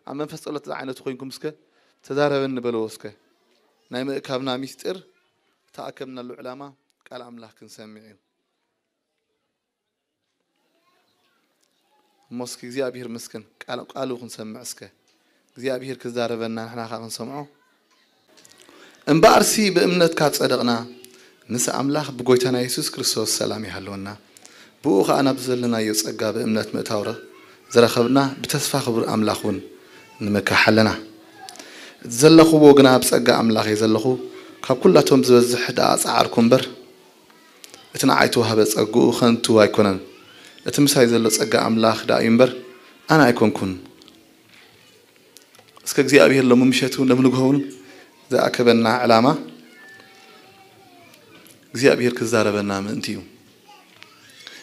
ኣብ መንፈስ ጸሎት ዝዓይነቱ ኮይንኩም እስከ ተዛረበኒ በልዎ እስከ። ናይ ምእካብና ሚስጢር፣ ተኣከብናሉ ዕላማ ቃል ኣምላኽ ክንሰምዕ እዩ። እሞ እስኪ እግዚኣብሔር ምስክን ቃል-፣ ቃሉ ክንሰምዕ እስከ። እግዚኣብሔር ክዛረበና ንሕና ኸዓ ክንሰምዖ። እምበኣርሲ ብእምነትካ ጸደቕና፣ ምስ ኣምላኽ ብጎይታና የሱስ ክርስቶስ ሰላም ይሃልወና። ብኡ ኸኣ ናብ ዘለናዮ ጸጋ ብእምነት ምእታው ረ-፣ ዝረኸብና፣ ብተስፋ ክቡር ኣምላኽ እውን ንምካሕ ኣለና። እቲ ዘለኽዎ ግና ብጸጋ ኣምላኽ እየ ዘለኹ፣ ካብ ኩላቶም ዝበዝሕ ደኣ ጸዓርኩ እምበር፣ እቲ ንዓይ እተዋህበ ጸግኡ ኸንቱ ኣይኮነን። እቲ ምሳይ ዘሎ ጸጋ ኣምላኽ ደኣ እዩ እምበር፣ ኣነ ኣይኮንኩን። እስከ እግዚኣብሔር ሎሚ ምሸት እውን፣ ሎሚ ንግሆ እውን ዝኣከበና ዕላማ እግዚኣብሔር ክዛረበና ምእንቲ እዩ።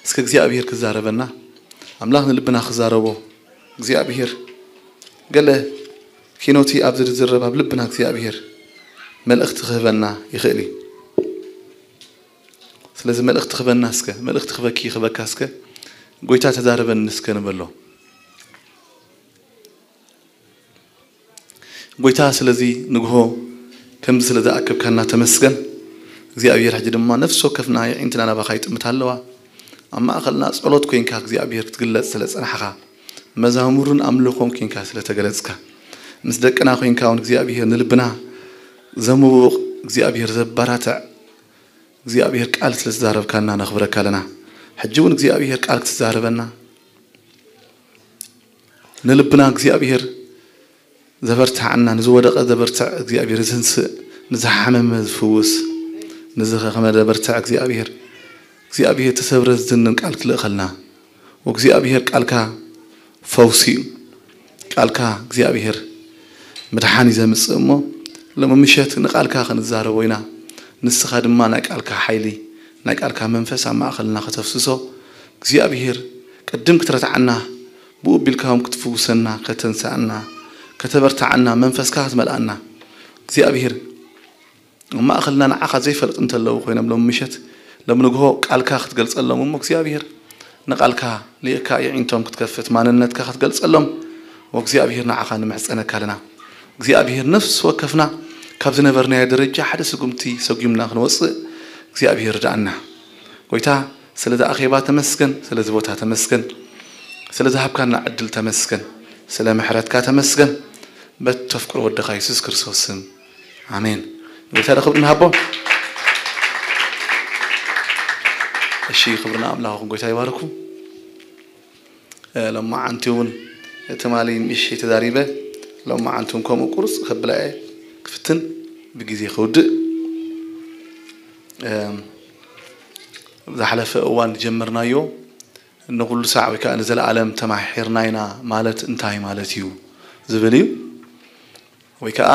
እስከ እግዚኣብሔር ክዛረበና፣ ኣምላኽ ንልብና ክዛረቦ፣ እግዚኣብሔር ገለ ኪኖቲ ኣብዚ ዝዝረብ ኣብ ልብና እግዚኣብሔር መልእኽቲ ክህበና ይኽእል እዩ። ስለዚ መልእኽቲ ክህበና እስከ፣ መልእኽቲ ክህበኪ ክህበካ እስከ፣ ጎይታ ተዛረበኒ እስከ ንበሎ። ጎይታ ስለዚ ንግሆ ከምዚ ስለ ዝኣከብካና ተመስገን። እግዚኣብሔር ሕጂ ድማ ነፍሲ ወከፍና የዒንትና ናባኻ ይጥምታ ኣለዋ። ኣብ ማእኸልና ጸሎት ኮይንካ እግዚኣብሔር ክትግለጽ ስለ ጸናሕኻ፣ መዛሙርን ኣምልኾን ኮይንካ ስለ ተገለጽካ፣ ምስ ደቅና ኮይንካ እውን እግዚኣብሔር ንልብና ዘምውቕ እግዚኣብሔር ዘባራትዕ እግዚኣብሔር ቃል ስለ ዝዛረብካና ነኽብረካ ኣለና። ሕጂ እውን እግዚኣብሔር ቃል ክትዛረበና፣ ንልብና እግዚኣብሔር ዘበርትዓና፣ ንዝወደቐ ዘበርትዕ እግዚኣብሔር ዘንስእ፣ ንዝሓመመ ዝፍውስ፣ ንዝኸኸመ ዘበርትዕ እግዚኣብሔር፣ እግዚኣብሔር ተሰብረ ዝድንን ቃል ክልእኸልና። ወእግዚኣብሔር ቃልካ ፈውሲ እዩ። ቃልካ እግዚኣብሔር ምድሓን እዩ ዘምጽእ እሞ፣ ሎሚ ምሸት ንቃልካ ክንዛረቦ ኢና። ንስኻ ድማ ናይ ቃልካ ሓይሊ፣ ናይ ቃልካ መንፈስ ኣብ ማእኸልና ከተፍስሶ፣ እግዚኣብሔር ቅድም ክትረትዓና፣ ብኡ ቢልካ እውን ክትፍውሰና፣ ከተንስኣና፣ ከተበርትዓና፣ መንፈስካ ክትመልኣና፣ እግዚኣብሔር ኣብ ማእኸልና ንዓኻ ዘይፈልጥ እንተለዉ ኮይኖም ሎም ምሸት፣ ሎም ንግሆ ቃልካ ክትገልጸሎም እሞ እግዚኣብሔር ንቃልካ ልእካ የዒንቶም ክትከፍት ማንነትካ ክትገልጸሎም ወእግዚኣብሔር ንዓኻ ንምሕጸነካ ኣለና። እግዚኣብሔር ነፍሲ ወከፍና ካብ ዝነበርናዮ ደረጃ ሓደ ስጉምቲ ሰጉምና ክንወጽእ እግዚኣብሔር ርድኣና። ጎይታ ስለዚ ኣኼባ ተመስገን፣ ስለዚ ቦታ ተመስገን፣ ስለ ዝሃብካና ዕድል ተመስገን፣ ስለ ምሕረትካ ተመስገን። በተፍቅሮ ወድኻ የሱስ ክርስቶስ ስም ኣሜን። ጎይታ ለኽብሪ ንሃቦ። እሺ፣ ክብርና ኣምላኽ ይኹን። ጎይታ ይባርኩ። እ፣ ሎማዓንቲ እውን ትማሊ ምሽ ተዛሪበ፣ ሎማዓንቲ እውን ከምኡ ቁርጽ ከብላ እየ ክፍትን ብግዜ ክውድእ። እ፣ ዝሓለፈ እዋን ዝጀመርናዮ ንኹሉ ሳዕ ወይ ከዓ ንዘለኣለም ተማሒርና ኢና ማለት እንታይ ማለት እዩ ዝብል እዩ። ወይ ከዓ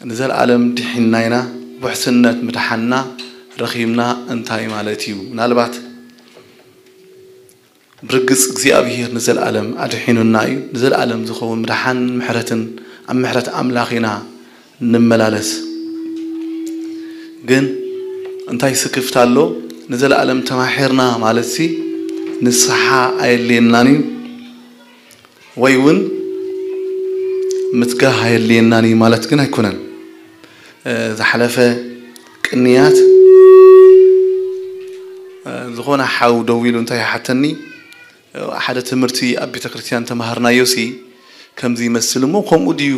ንዘለኣለም ድሒንና ኢና፣ ውሕስነት ምድሓንና ረኺብና እንታይ ማለት እዩ? ምናልባት ብርግጽ እግዚኣብሔር ንዘለኣለም ኣድሒኑና እዩ። ንዘለኣለም ዝኸውን ምድሓን ምሕረትን ኣብ ምሕረት ኣምላኽ ኢና ንመላለስ። ግን እንታይ ስክፍታ ኣሎ? ንዘለኣለም ተማሒርና ማለትሲ ንስሓ ኣየድልየናን እዩ፣ ወይ እውን ምትጋህ ኣየድልየናን እዩ ማለት ግን ኣይኮነን። እ፣ ዝሓለፈ ቅንያት፣ እ፣ ዝኾነ ሓው ደው ኢሉ እንታይ ይሓተኒ፣ ሓደ ትምህርቲ ኣብ ቤተ ክርስቲያን ተማሃርናዮሲ ከምዚ ይመስል እሞ፣ ከምኡ ድዩ?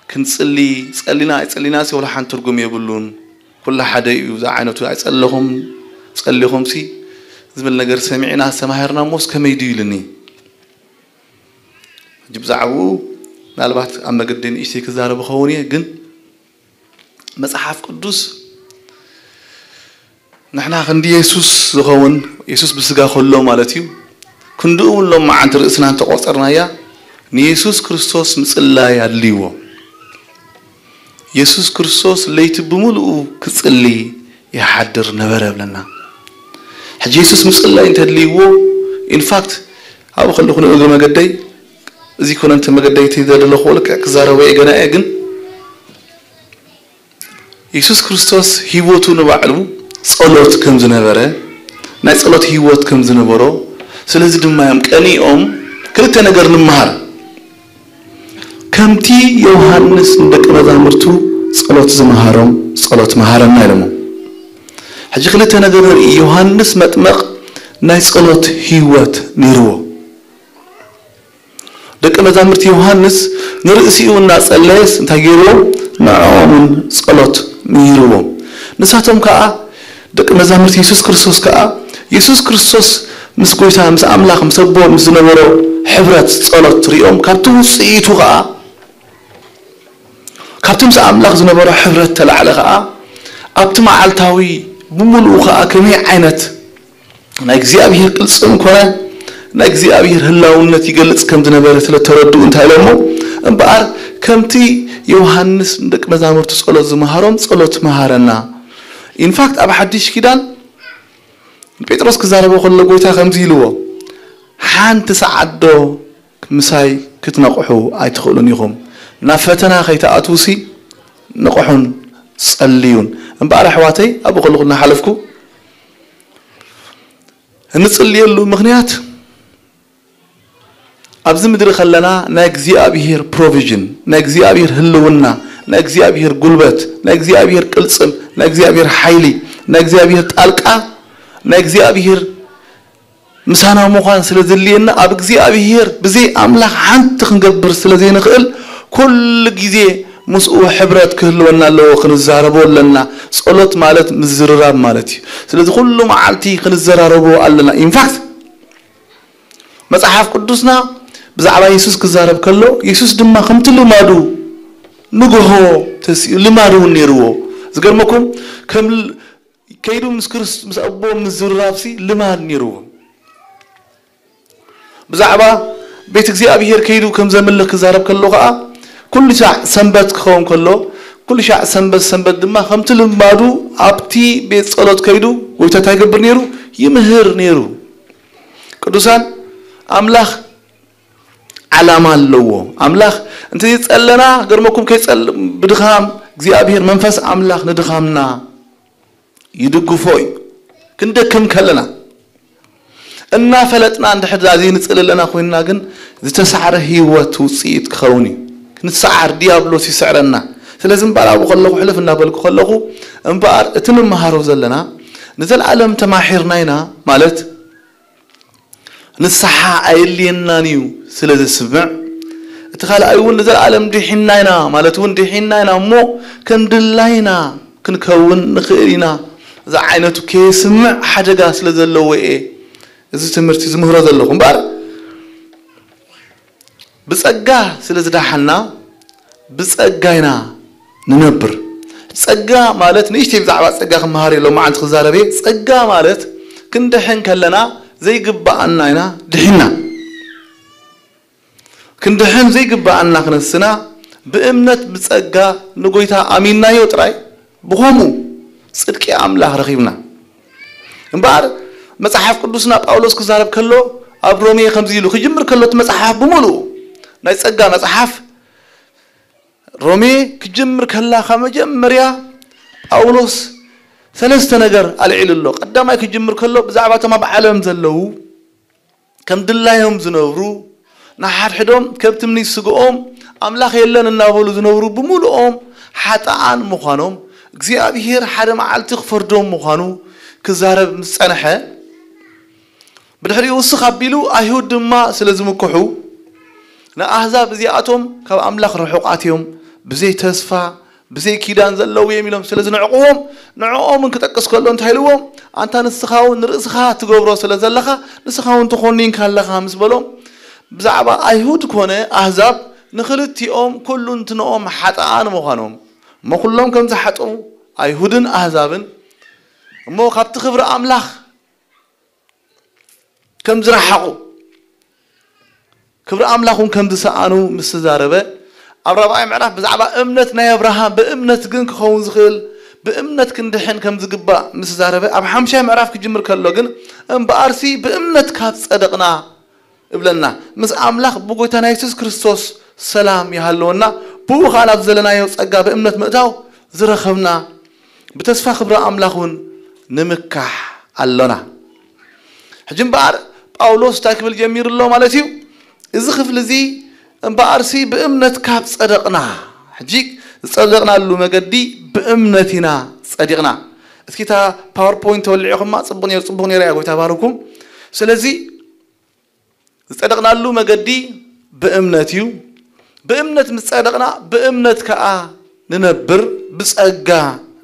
ክንጽሊ፣ ጸሊና ኣይጸሊናሲ ወላ ሓንቲ ትርጉም የብሉን። ኩላ ሓደ እዩ። እዛ ዓይነቱ ኣይጸለኹም፣ ጸሊኹምሲ ዝብል ነገር ሰሚዕና ዝተማሃርና እሞስ ከመይ ድዩ ኢሉኒ። ሕጂ ብዛዕባኡ ምናልባት ኣብ መገዲ ንእሽተይ ክዛረብ እኸውን እየ፣ ግን መጽሓፍ ቅዱስ ንሕና ክንዲ የሱስ ዝኸውን፣ የሱስ ብስጋ ከሎ ማለት እዩ፣ ክንድኡ እውን ሎመዓንቲ ርእስና እንተቖጸርናያ፣ ንየሱስ ክርስቶስ ምጽላይ ኣድልይዎ። የሱስ ክርስቶስ ለይቲ ብምሉኡ ክጽሊ ይሓድር ነበረ ብለና። ሕጂ የሱስ ምጽላይ እንተድልይዎ፣ ኢንፋክት ኣብኡ ከለኹ ንእግሪ መገደይ፣ እዚ ኮነ እንተ መገደይ እቲ ዘደለኹዎ ልክዕ ክዛረቦ እየ ገና እየ፣ ግን የሱስ ክርስቶስ ህይወቱ ንባዕሉ ጸሎት ከም ዝነበረ፣ ናይ ጸሎት ህይወት ከም ዝነበሮ፣ ስለዚ ድማ እዮም ቀኒኦም ክልተ ነገር ንምሃር። ከምቲ ዮሃንስ ንደቂ መዛሙርቱ ጸሎት ዝመሃሮም ጸሎት መሃረና ኢሎሞ። ሕጂ ክልተ ነገር ንርኢ። ዮሃንስ መጥመቕ ናይ ጸሎት ህይወት ነይርዎ። ደቂ መዛሙርቲ ዮሃንስ ንርእሲኡ እናጸለየስ እንታይ ገይርዎም? ንዕኦምን ጸሎት ምሂርዎም። ንሳቶም ከኣ ደቂ መዛሙርቲ የሱስ ክርስቶስ ከኣ የሱስ ክርስቶስ ምስ ጎይታ ምስ ኣምላኽ ምስ ኣቦ ምስ ዝነበሮ ሕብረት ጸሎት ሪኦም ካብቲ ውጽኢቱ ከኣ ካብቲ ምስ ኣምላኽ ዝነበሮ ሕብረት ተላዕለ ከኣ ኣብቲ መዓልታዊ ብምሉኡ ከኣ ከመይ ዓይነት ናይ እግዚኣብሔር ቅልጽም ኮነ ናይ እግዚኣብሔር ህላውነት ይገልጽ ከም ዝነበረ ስለ ተረድኡ እንታይ ኢሎሞ እምበኣር ከምቲ ዮሃንስ ንደቂ መዛሙርቱ ጸሎት ዝመሃሮም ጸሎት መሃረና። ኢንፋክት ኣብ ሓድሽ ኪዳን ንጴጥሮስ ክዛረቦ ከሎ ጎይታ ከምዚ ኢልዎ ሓንቲ ሰዓት ዶ ምሳይ ክትነቕሑ ኣይትኽእሉን ኢኹም ናብ ፈተና ከይትኣትውሲ ንቕሑን ጸልዩን። እምበኣር ኣሕዋተይ ኣብኡ ከለኹ እናሓለፍኩ እንጽልየሉ ምኽንያት ኣብዚ ምድሪ ከለና ናይ እግዚኣብሔር ፕሮቪዥን ናይ እግዚኣብሔር ህልውና ናይ እግዚኣብሔር ጉልበት ናይ እግዚኣብሔር ቅልጽም ናይ እግዚኣብሔር ሓይሊ ናይ እግዚኣብሔር ጣልቃ ናይ እግዚኣብሔር ምሳና ምዃን ስለ ዘድልየና ኣብ እግዚኣብሔር ብዘይ ኣምላኽ ሓንቲ ክንገብር ስለ ዘይንኽእል ኩሉ ግዜ ምስኡ ሕብረት ክህልወና ኣለዎ። ክንዛረቦ ኣለና። ጸሎት ማለት ምዝርራብ ማለት እዩ። ስለዚ ኩሉ መዓልቲ ክንዘራረቦ ኣለና። ኢንፋክት መጽሓፍ ቅዱስና ብዛዕባ የሱስ ክዛረብ ከሎ የሱስ ድማ ከምቲ ልማዱ ንግሆ ተሲኡ ልማድ እውን ነይርዎ። ዝገርመኩም ከም ከይዱ ምስ ክርስ ምስ ኣቦ ምዝርራብሲ ልማድ ነይርዎ። ብዛዕባ ቤት እግዚኣብሔር ከይዱ ከም ዘምልኽ ክዛረብ ከሎ ከዓ ኩሉ ሻዕ ሰንበት ክኸውን ከሎ ኩሉ ሻዕ ሰንበት ሰንበት ድማ ከምቲ ልማዱ ኣብቲ ቤት ጸሎት ከይዱ ጎይታ እንታይ ይገብር ነይሩ? ይምህር ነይሩ። ቅዱሳን ኣምላኽ ዓላማ ኣለዎ። ኣምላኽ እንተ ጸለና ገርመኩም ከይጸል ብድኻም እግዚኣብሔር መንፈስ ኣምላኽ ንድኻምና ይድግፎ እዩ። ክንደክም ከለና እናፈለጥና እንድሕር ዘይንጽል ኣለና ኮይንና ግን ዝተሳዕረ ህይወት ውጽኢት ክኸውን እዩ። ክንሰዓር ዲያብሎስ ይስዕረና። ስለዚ እምበኣር ኣብኡ ከለኹ ሕልፍ እናበልኩ ከለኹ እምበኣር እቲ ንመሃሮ ዘለና ንዘለኣለም ተማሒርና ኢና ማለት ንስሓ ኣየድልየናን እዩ ስለ ዘስምዕ፣ እቲ ካልኣይ እውን ንዘለኣለም ድሒና ኢና ማለት እውን ድሒና ኢና እሞ ከም ድላይና ክንከውን ንኽእል ኢና። እዚ ዓይነቱ ከየስምዕ ሓደጋ ስለ ዘለዎ እየ እዚ ትምህርቲ ዝምህሮ ዘለኹ እምበር ብጸጋ ስለ ዝደሓና ብጸጋ ኢና ንነብር። ጸጋ ማለት ንእሽተይ ብዛዕባ ጸጋ ክመሃር የሎ መዓልቲ ክዛረብ እየ። ጸጋ ማለት ክንድሕን ከለና ዘይግብኣና ኢና ድሒና። ክንድሕን ዘይግብኣና ክነስና ብእምነት ብጸጋ ንጎይታ ኣሚንናዮ ጥራይ ብኸምኡ ጽድቂ ኣምላኽ ረኺብና። እምበኣር መጽሓፍ ቅዱስና ጳውሎስ ክዛረብ ከሎ ኣብ ሮሜ ከምዚ ኢሉ ክጅምር ከሎ እቲ መጽሓፍ ብምሉኡ ናይ ጸጋ መጽሓፍ ሮሜ ክጅምር ከላ ካብ መጀመርያ ጳውሎስ ሰለስተ ነገር ኣልዒሉ ኣሎ። ቀዳማይ ክጅምር ከሎ ብዛዕባ እቶም ኣብ ዓለም ዘለዉ ከም ድላዮም ዝነብሩ ንሓድሕዶም ከም ትምኒት ስግኦም ኣምላኽ የለን እናበሉ ዝነብሩ ብምሉኦም ሓጥኣን ምዃኖም እግዚኣብሔር ሓደ መዓልቲ ክፈርዶም ምዃኑ ክዛረብ ምስ ጸንሐ ብድሕሪኡ ውስኽ ኣቢሉ ኣይሁድ ድማ ስለ ዝምክሑ ንኣህዛብ እዚኣቶም ካብ ኣምላኽ ርሑቓት እዮም ብዘይ ተስፋ ብዘይ ኪዳን ዘለዉ እዮም ኢሎም ስለ ዝንዕቕዎም ንዕኦምን ክጠቅስ ከሎ እንታይ ኢልዎም ኣንታ ንስኻ እውን ንርእስኻ ትገብሮ ስለ ዘለኻ ንስኻ እውን ተኾኒንካ ኣለኻ ምስ በሎም ብዛዕባ ኣይሁድ ኮነ ኣህዛብ ንኽልቲኦም ኩሉንትንኦም ሓጥኣን ምዃኖም እሞ ኩሎም ከም ዝሓጥኡ ኣይሁድን ኣህዛብን እሞ ካብቲ ክብሪ ኣምላኽ ከም ዝረሓቑ ክብሪ ኣምላኽ እውን ከም ዝሰኣኑ ምስ ተዛረበ ኣብ ራብዓይ ምዕራፍ ብዛዕባ እምነት ናይ ኣብርሃም ብእምነት ግን ክኸውን ዝኽእል ብእምነት ክንድሕን ከም ዝግባእ ምስ ተዛረበ ኣብ ሓምሻይ ምዕራፍ ክጅምር ከሎ ግን እምበኣርሲ ብእምነት ካብ ጸደቕና እብለና ምስ ኣምላኽ ብጎይታና የሱስ ክርስቶስ ሰላም ይሃለወና ብኡ ኸዓ ናብ ዘለናዮ ጸጋ ብእምነት ምእታው ዝረኸብና ብተስፋ ክብሪ ኣምላኽ እውን ንምካሕ ኣሎና ሕጂ እምበኣር ጳውሎስ እንታይ ክብል ጀሚሩ ኣሎ ማለት እዩ እዚ ክፍሊ እዚ እምበኣርሲ ብእምነት ካብ ጸደቕና፣ ሕጂ ዝጸደቕናሉ መገዲ ብእምነት ኢና ጸዲቕና። እስኪ እታ ፓወርፖይንት ተወሊዕኹማ ጽቡቕ ነይሩ፣ ጽቡቕ ነይሩ እያ፣ ጎይታ ባርኩም። ስለዚ ዝጸደቕናሉ መገዲ ብእምነት እዩ። ብእምነት ምስ ጸደቕና ብእምነት ከኣ ንነብር፣ ብጸጋ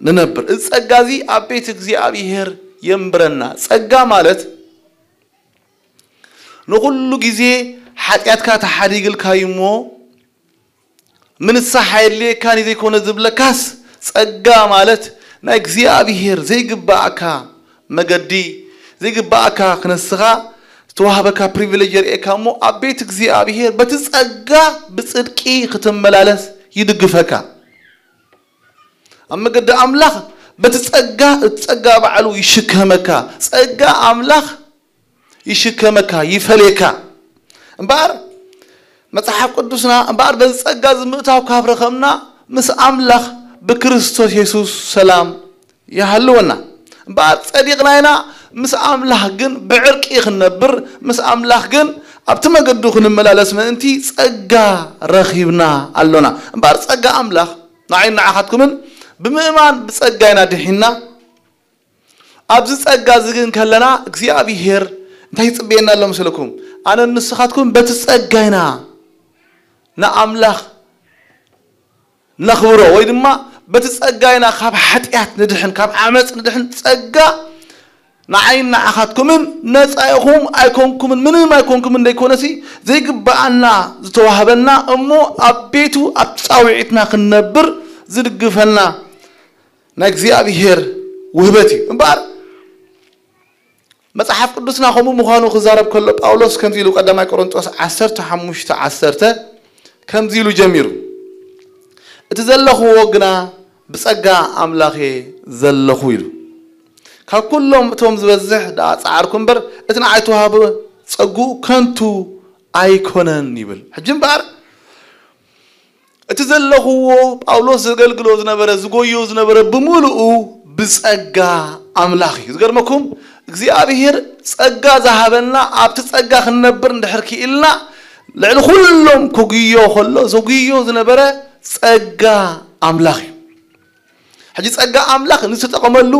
ንነብር። እዚ ጸጋ እዚ ኣብ ቤት እግዚኣብሔር የንብረና። ጸጋ ማለት ንኹሉ ግዜ ሓጢኣትካ ተሓዲግልካ እዩ እሞ፣ ምንሳሕ ኣየድልየካን እዩ ዘይኮነ ዝብለካስ፣ ጸጋ ማለት ናይ እግዚኣብሔር ዘይግባኣካ መገዲ፣ ዘይግባኣካ ክነስኻ ዝተዋህበካ ፕሪቪሌጅ የርእየካ እሞ፣ ኣብ ቤት እግዚኣብሔር በቲ ጸጋ ብጽድቂ ክትመላለስ ይድግፈካ። ኣብ መገዲ ኣምላኽ በቲ ጸጋ፣ እቲ ጸጋ ባዕሉ ይሽከመካ። ጸጋ ኣምላኽ ይሽከመካ፣ ይፈልየካ። እምበኣር መጽሓፍ ቅዱስና፣ እምበኣር በዚ ጸጋ እዚ ምእታው ካብ ረኸብና፣ ምስ ኣምላኽ ብክርስቶስ የሱስ ሰላም ይሃልወና። እምበኣር ጸዲቕና ኢና፣ ምስ ኣምላኽ ግን ብዕርቂ ክንነብር፣ ምስ ኣምላኽ ግን ኣብቲ መገዱ ክንመላለስ ምእንቲ ጸጋ ረኺብና ኣሎና። እምበኣር ጸጋ ኣምላኽ ንዓይን ንዓኻትኩምን ብምእማን ብጸጋ ኢና ድሒንና። ኣብዚ ጸጋ እዚ ግን ከለና እግዚኣብሄር እንታይ ይጽበየና ኣሎ መስለኩም? ኣነን ንስኻትኩም በቲ ጸጋ ኢና ንኣምላኽ ነኽብሮ፣ ወይ ድማ በቲ ጸጋ ኢና ካብ ሓጢኣት ንድሕን፣ ካብ ዓመጽ ንድሕን። ጸጋ ንዓይን ንዓኻትኩምን ነጻ ኢኹም ኣይኮንኩምን፣ ምንም ኣይኮንኩምን ዘይኮነሲ፣ ዘይግብኣና ዝተዋህበና እሞ ኣብ ቤቱ ኣብ ጻውዒትና ክንነብር ዝድግፈና ናይ እግዚኣብሄር ውህበት እዩ። እምበኣር መጽሓፍ ቅዱስና ከምኡ ምዃኑ ክዛረብ ከሎ ጳውሎስ ከምዚ ኢሉ ቀዳማይ ቆሮንጦስ ዓሰርተ ሓሙሽተ ዓሰርተ ከምዚ ኢሉ ጀሚሩ፣ "እቲ ዘለኽዎ ግና ብጸጋ ኣምላኽ እየ ዘለኹ" ኢሉ። "ካብ ኩሎም እቶም ዝበዝሕ ደኣ ጸዓርኩ እምበር፣ እቲ ንዓይ ተዋህበ ጸግኡ ከንቱ ኣይኮነን" ይብል። ሕጂ እምበኣር እቲ ዘለኽዎ ጳውሎስ ዘገልግሎ ዝነበረ፣ ዝጎዮ ዝነበረ ብምሉኡ ብጸጋ ኣምላኽ እዩ። ዝገርመኩም እግዚኣብሔር ጸጋ ዝሃበና፣ ኣብቲ ጸጋ ክንነብር እንድሕር ክኢልና፣ ልዕሊ ኩሎም ክጉዮ ከሎ ዘጉዮ ዝነበረ ጸጋ ኣምላኽ እዩ። ሕጂ ጸጋ ኣምላኽ ንዝተጠቐመሉ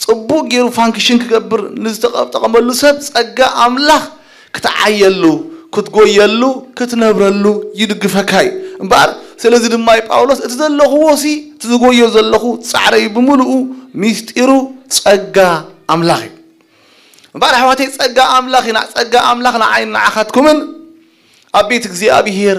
ጽቡቕ ገይሩ ፋንክሽን ክገብር ንዝተጠቐመሉ ሰብ ጸጋ ኣምላኽ ክትዓየሉ፣ ክትጎየሉ፣ ክትነብረሉ ይድግፈካ እዩ። እምበኣር ስለዚ ድማ እዩ ጳውሎስ፣ "እቲ ዘለኽዎ ሲ፣ እቲ ዝጎዮ ዘለኹ ጻዕረይ ብምሉኡ ሚስጢሩ ጸጋ ኣምላኽ እዩ።" እምበኣር ኣሕዋተይ ጸጋ ኣምላኽ ኢና፣ ጸጋ ኣምላኽ ንዓይን ንዓኻትኩምን ኣብ ቤት እግዚኣብሔር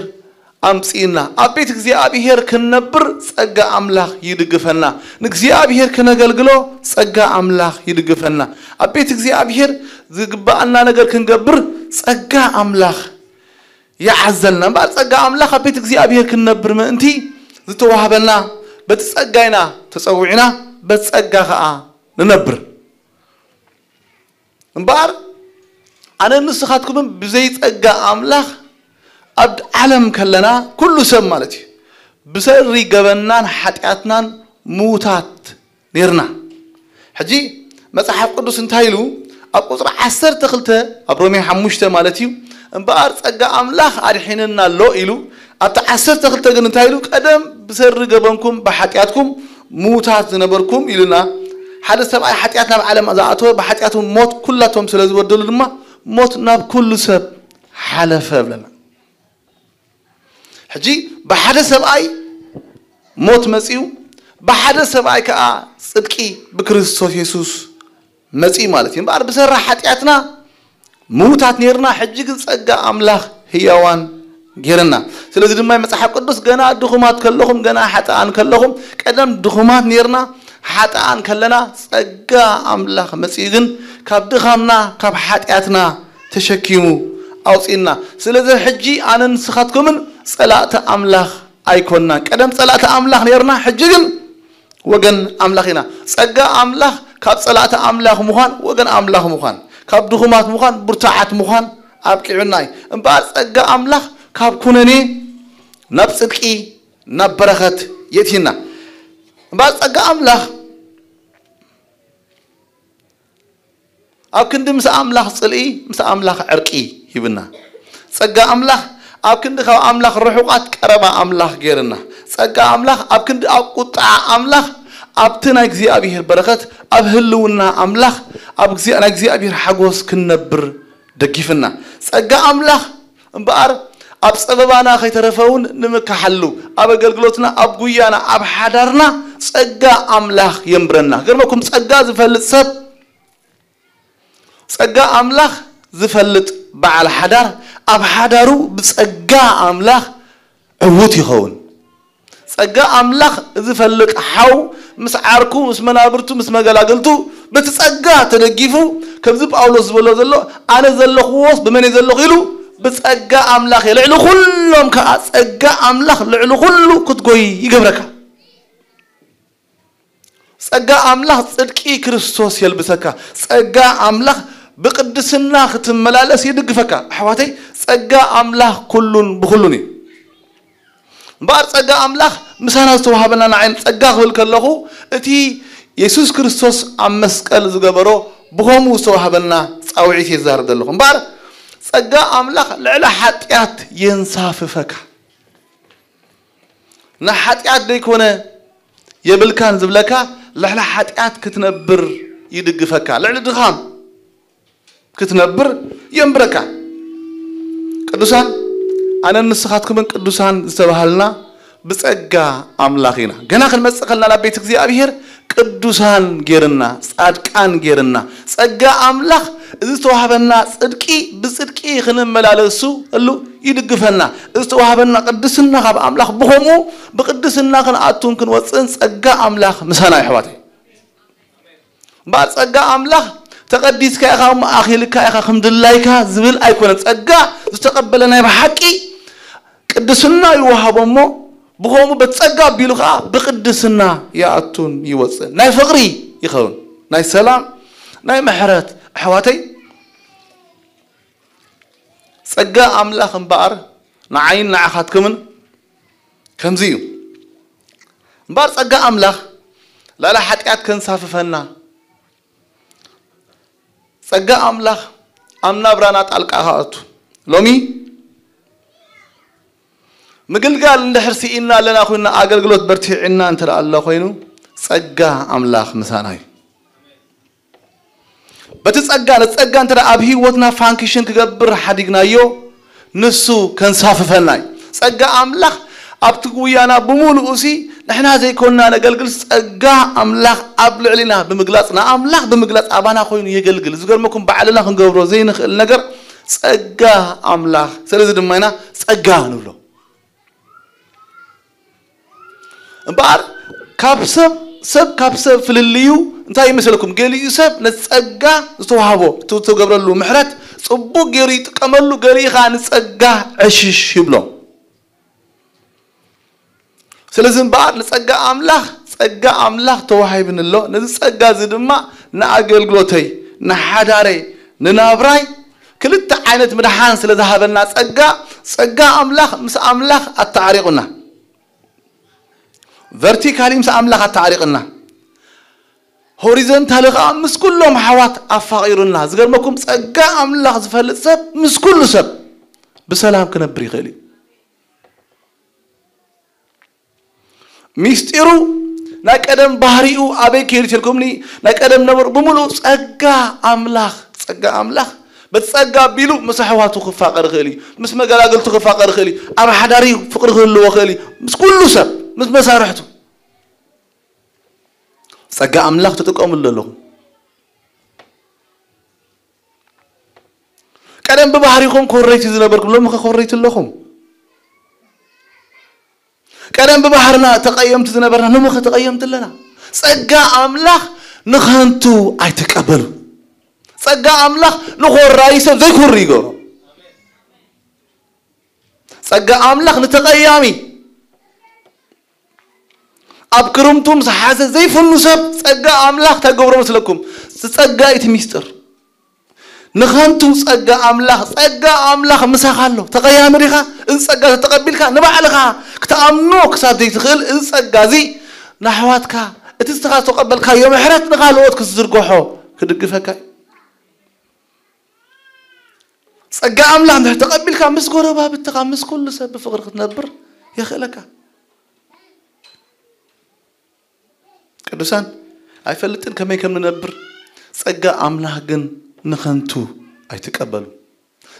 ኣምጺእና። ኣብ ቤት እግዚኣብሔር ክንነብር ጸጋ ኣምላኽ ይድግፈና። ንእግዚኣብሔር ክነገልግሎ ጸጋ ኣምላኽ ይድግፈና። ኣብ ቤት እግዚኣብሔር ዝግብኣና ነገር ክንገብር ጸጋ ኣምላኽ ይዓዘልና። እምበኣር ጸጋ ኣምላኽ ኣብ ቤት እግዚኣብሔር ክንነብር ምእንቲ ዝተዋህበና፣ በቲ ጸጋ ኢና ተጸዊዕና፣ በቲ ጸጋ ኸኣ ንነብር። እምበኣር ኣነ ንስኻትኩምን ብዘይ ጸጋ ኣምላኽ ኣብ ዓለም ከለና፣ ኩሉ ሰብ ማለት እዩ፣ ብሰሪ ገበናን ሓጢኣትናን ምዉታት ኔርና። ሕጂ መጽሓፍ ቅዱስ እንታይ ኢሉ? ኣብ ቁጽሪ ዓሰርተ ክልተ፣ ኣብ ሮሜ ሓሙሽተ ማለት እዩ፣ "እምበኣር ጸጋ ኣምላኽ ኣድሒንና ኣሎ" ኢሉ። ኣብቲ ዓሰርተ ክልተ ግን እንታይ ኢሉ? "ቀደም ብሰሪ ገበንኩም ብሓጢኣትኩም ምዉታት ዝነበርኩም" ኢሉና። ሓደ ሰብኣይ ሓጢኣት ናብ ዓለም ዝኣተወ፣ ብሓጢኣቱ ሞት ኩላቶም ስለ ዝበደሉ ድማ ሞት ናብ ኩሉ ሰብ ሓለፈ ብለና። ሕጂ ብሓደ ሰብኣይ ሞት መጺኡ፣ ብሓደ ሰብኣይ ከኣ ጽድቂ ብክርስቶስ የሱስ መጺኡ ማለት እዩ። እምበኣር ብሰሪ ሓጢኣትና ምዉታት ኔርና፣ ሕጂ ግን ጸጋ ኣምላኽ ህያዋን ጌርና። ስለዚ ድማ መጽሓፍ ቅዱስ፣ "ገና ድኹማት ከለኹም፣ ገና ሓጥኣን ከለኹም"፣ ቀደም ድኹማት ኔርና፣ ሓጥኣን ከለና ጸጋ ኣምላኽ መጺኡ ግን ካብ ድኻምና፣ ካብ ሓጢኣትና ተሸኪሙ ኣውጺእና። ስለዚ ሕጂ ኣነን ንስኻትኩምን ጸላእቲ ኣምላኽ ኣይኮንናን። ቀደም ጸላእቲ ኣምላኽ ኔርና፣ ሕጂ ግን ወገን ኣምላኽ ኢና። ጸጋ ኣምላኽ ካብ ጸላእቲ ኣምላኽ ምዃን፣ ወገን ኣምላኽ ምዃን፣ ካብ ድኹማት ምዃን፣ ብርቱዓት ምዃን ኣብቂዑና እዩ። እምበኣር ጸጋ ኣምላኽ ካብ ኩነኔ ናብ ጽድቂ፣ ናብ በረኸት የእትየና። እምበኣር ጸጋ ኣምላኽ ኣብ ክንዲ ምስ ኣምላኽ ጽልኢ፣ ምስ ኣምላኽ ዕርቂ ሂብና። ጸጋ ኣምላኽ ኣብ ክንዲ ካብ ኣምላኽ ርሑቓት ቀረባ ኣምላኽ ገይርና። ጸጋ ኣምላኽ ኣብ ክንዲ ኣብ ቁጥዓ ኣምላኽ ኣብቲ ናይ እግዚኣብሔር በረኸት ኣብ ህልውና ኣምላኽ ኣብ እግዚኣብ- ናይ እግዚኣብሔር ሓጎስ ክንነብር ደጊፍና። ጸጋ ኣምላኽ እምበኣር ኣብ ጸበባና ከይተረፈ እውን ንምካሓሉ ኣብ ኣገልግሎትና ኣብ ጉያና ኣብ ሓዳርና ጸጋ ኣምላኽ የንብረና። ገርመኩም ጸጋ ዝፈልጥ ሰብ ጸጋ ኣምላኽ ዝፈልጥ በዓል ሓዳር ኣብ ሓዳሩ ብጸጋ ኣምላኽ ዕዉት ይኸውን። ጸጋ ኣምላኽ ዝፈልጥ ሓው ምስ ዓርኩ ምስ መናብርቱ ምስ መገላግልቱ በቲ ጸጋ ተደጊፉ ከምዚ ጳውሎስ ዝበሎ ዘሎ ኣነ ዘለኽዎስ ብመን እየ ዘለኹ ኢሉ ብጸጋ ኣምላኽ እየ ልዕሊ ኩሎም ከኣ ጸጋ ኣምላኽ ልዕሊ ኩሉ ክትጎይ ይገብረካ። ጸጋ ኣምላኽ ጽድቂ ክርስቶስ የልብሰካ። ጸጋ ኣምላኽ ብቅድስና ክትመላለስ ይድግፈካ። ኣሕዋተይ ጸጋ ኣምላኽ ኩሉን ብኹሉን እዩ። እምበኣር ጸጋ ኣምላኽ ምሳና ዝተዋህበና ንዓይን ጸጋ ክብል ከለኹ እቲ የሱስ ክርስቶስ ኣብ መስቀል ዝገበሮ ብኸምኡ ዝተዋህበና ጻውዒት እየ ዝዛረብ ዘለኹ። እምበኣር ጸጋ ኣምላኽ ልዕሊ ሓጢኣት የንሳፍፈካ። ንሓጢኣት ደይኮነ የብልካን ዝብለካ ልዕሊ ሓጢኣት ክትነብር ይድግፈካ። ልዕሊ ድኻም ክትነብር የንብረካ። ቅዱሳን ኣነን ንስኻትኩምን ቅዱሳን ዝተባሃልና ብጸጋ ኣምላኽ ኢና። ገና ክንመጽእ ከለና ናብ ቤት እግዚኣብሔር ቅዱሳን ጌርና ጻድቃን ጌርና ጸጋ ኣምላኽ እዚ ዝተዋህበና ጽድቂ ብጽድቂ ክንመላለሱ እሉ ይድግፈና። እዚ ዝተዋህበና ቅድስና ካብ ኣምላኽ ብኸምኡ ብቅድስና ክንኣቱን ክንወፅእን ጸጋ ኣምላኽ ምሳና ይሕዋተይ። እምበኣር ጸጋ ኣምላኽ ተቐዲስካ ኢኻ እሞ ኣኺልካ ኢኻ ከም ድላይካ ዝብል ኣይኮነን። ጸጋ ዝተቐበለ ናይ ብሓቂ ቅድስና ይወሃቦ እሞ ብኸምኡ በቲ ጸጋ ኣቢሉ ኸዓ ብቅድስና ይኣቱን ይወፅእን ናይ ፍቕሪ ይኸውን ናይ ሰላም ናይ ምሕረት ኣሕዋተይ። ጸጋ ኣምላኽ እምበኣር ንዓይን ንዓኻትኩምን ከምዚ እዩ። እምበኣር ጸጋ ኣምላኽ ላላ ሓጢኣት ከንሳፍፈና ጸጋ ኣምላኽ ኣብ ናብራና ጣልቃ ክኣቱ ሎሚ ምግልጋል እንድሕር ስኢና ኣለና ኮይንና ኣገልግሎት በርቲዕና እንተ ደኣ ኣሎ ኮይኑ ጸጋ ኣምላኽ ምሳና እዩ። በቲ ጸጋ ነቲ ጸጋ እንተ ደኣ ኣብ ህይወትና ፋንክሽን ክገብር ሓዲግናዮ ንሱ ከንሳፍፈና እዩ። ጸጋ ኣምላኽ ኣብቲ ጉያና ብምሉኡ ሲ ንሕና ዘይኮንና ነገልግል ጸጋ ኣምላኽ ኣብ ልዕሊና ብምግላጽ ንኣምላኽ ብምግላጽ ኣባና ኮይኑ የገልግል። ዝገርመኩም ባዕልና ክንገብሮ ዘይንኽእል ነገር ጸጋ ኣምላኽ ስለዚ ድማ ኢና ጸጋ ንብሎ። እምበኣር ካብ ሰብ ሰብ ካብ ሰብ ፍልልዩ እንታይ ይመስለኩም? ገሊኡ ሰብ ነቲ ጸጋ ዝተዋህቦ እቲ ዝተገብረሉ ምሕረት ጽቡቕ ገይሩ ይጥቀመሉ፣ ገሊኡ ኸዓ ንጸጋ ዕሽሽ ይብሎ። ስለዚ እምበኣር ንጸጋ ኣምላኽ ጸጋ ኣምላኽ ተዋሂብኒ ኣሎ። ነዚ ጸጋ እዚ ድማ ንኣገልግሎተይ፣ ንሓዳረይ፣ ንናብራይ ክልተ ዓይነት ምድሓን ስለ ዝሃበና ጸጋ ጸጋ ኣምላኽ ምስ ኣምላኽ ኣተዓሪቑና። ቨርቲካሊ ምስ ኣምላኽ ኣተዓሪቕና፣ ሆሪዞንታሊ ኸዓ ምስ ኩሎም ኣሕዋት ኣፋቒሩና። ዝገርመኩም ጸጋ ኣምላኽ ዝፈልጥ ሰብ ምስ ኩሉ ሰብ ብሰላም ክነብር ይኽእል እዩ። ሚስጢሩ ናይ ቀደም ባህሪኡ ኣበይ ከይዱ ተልኩምኒ ናይ ቀደም ነበሩ ብምሉእ ጸጋ ኣምላኽ ጸጋ ኣምላኽ በቲ ጸጋ ኣቢሉ ምስ ኣሕዋቱ ክፋቐር ይኽእል እዩ። ምስ መገላግልቱ ክፋቐር ይኽእል እዩ። ኣብ ሓዳሪ ፍቕሪ ክህልዎ ይኽእል እዩ። ምስ ኩሉ ሰብ ምስ መሳርሕቱ ጸጋ ኣምላኽ ትጥቀምሉ ኣለኹም። ቀደም ብባህሪኹም ኮረይቲ ዝነበርኩም ሎሚ ኸ ኮረይቲ ኣለኹም። ቀደም ብባህርና ተቐየምቲ ዝነበርና ሎሚ ኸ ተቐየምቲ ኣለና። ጸጋ ኣምላኽ ንኸንቱ ኣይትቀበሉ። ጸጋ ኣምላኽ ንኾራይ ሰብ ዘይኮሪ ይገብሮ። ጸጋ ኣምላኽ ንተቐያሚ ኣብ ክርምቱ ምስ ሓዘ ዘይፍኑ ሰብ ጸጋ ኣምላኽ እንታይ ገብሮ መስለኩም? ዝጸጋ እዩ እቲ ሚስጥር። ንኸንቱ ጸጋ ኣምላኽ ጸጋ ኣምላኽ ምሳኻ ኣሎ። ተቐያሚ ዲኻ? እዚ ጸጋ ተተቐቢልካ ንባዕልኻ ክትኣምኖ ክሳብ ዘይትኽእል እዚ ጸጋ እዚ ንኣሕዋትካ እቲ ንስኻ ዝተቐበልካዮ ምሕረት ንኻልኦት ክትዝርግሖ ክድግፈካ እዩ። ጸጋ ኣምላኽ እንድሕር ተቐቢልካ፣ ምስ ጎረባብትኻ፣ ምስ ኩሉ ሰብ ብፍቕሪ ክትነብር የኽእለካ። ቅዱሳን፣ ኣይፈልጥን ከመይ ከም ንነብር፣ ጸጋ ኣምላኽ ግን ንኸንቱ ኣይትቀበሉ።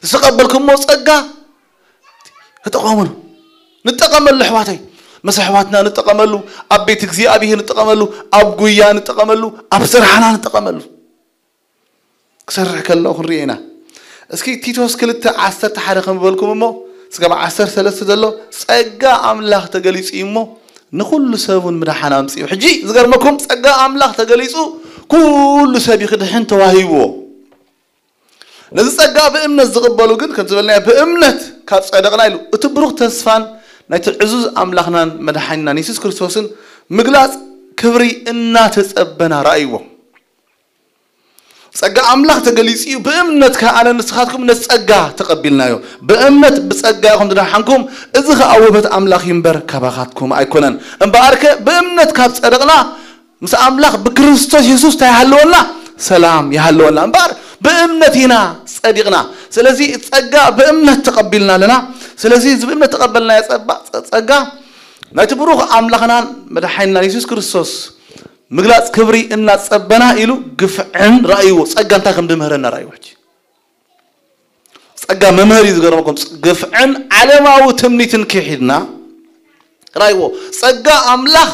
ዝተቐበልኩሞ ጸጋ ተጠቐምሉ። ንጠቐመሉ ኣሕዋተይ፣ ምስ ኣሕዋትና ንጠቐመሉ፣ ኣብ ቤት እግዚኣብሔር ንጠቐመሉ፣ ኣብ ጉያ ንጠቐመሉ፣ ኣብ ስራሕና ንጠቐመሉ። ክሰርሕ ከሎ ክንሪኦ ኢና። እስኪ ቲቶስ ክልተ ዓሰርተ ሓደ ከም ዝበልኩም እሞ፣ እስከ ኣብ ዓሰርተ ሰለስተ ዘሎ፣ ጸጋ ኣምላኽ ተገሊጹ እዩ እሞ፣ ንኹሉ ሰብ እውን ምድሓን ኣምጺኡ። ሕጂ ዝገርመኩም፣ ጸጋ ኣምላኽ ተገሊጹ ኩሉ ሰብ እዩ ክድሕን ተዋሂብዎ። ነዚ ጸጋ ብእምነት ዝቕበሉ ግን፣ ከም ዝበልናዮ፣ ብእምነት ካብ ጸደቕና ኢሉ፣ እቲ ብሩኽ ተስፋን ናይቲ ዕዙዝ ኣምላኽናን መድሓኒናን የሱስ ክርስቶስን ምግላጽ ክብሪ እናተጸበና ረኣይዎ። ጸጋ ኣምላኽ ተገሊጹ እዩ፣ ብእምነት ከኣ ኣነ ንስኻትኩም ነቲ ጸጋ ተቐቢልናዮ። ብእምነት ብጸጋ ኢኹም ዝደሓንኩም፣ እዚ ኸኣ ውህበት ኣምላኽ እዩ እምበር፣ ካባኻትኩም ኣይኮነን። እምበኣርከ ብእምነት ካብ ጸደቕና፣ ምስ ኣምላኽ ብክርስቶስ የሱስ እንታይ ይሃልወና? ሰላም ይሃልወና። እምበኣር ብእምነት ኢና ጸዲቕና። ስለዚ ጸጋ ብእምነት ተቐቢልና ኣለና። ስለዚ እዚ ብእምነት ተቐበልናዮ ጸባ-፣ ጸ-፣ ጸጋ ናይቲ ብሩኽ ኣምላኽናን መድሓኒናን የሱስ ክርስቶስ ምግላጽ ክብሪ እናጸበና ኢሉ ግፍዕን ረኣይዎ። ጸጋ እንታይ ከም ድምህረና ረኣይዎ። ሕጂ ጸጋ መምህር እዩ። ዝገርመኩም፣ ግፍዕን ዓለማዊ ትምኒትን ክሒድና ረኣይዎ። ጸጋ ኣምላኽ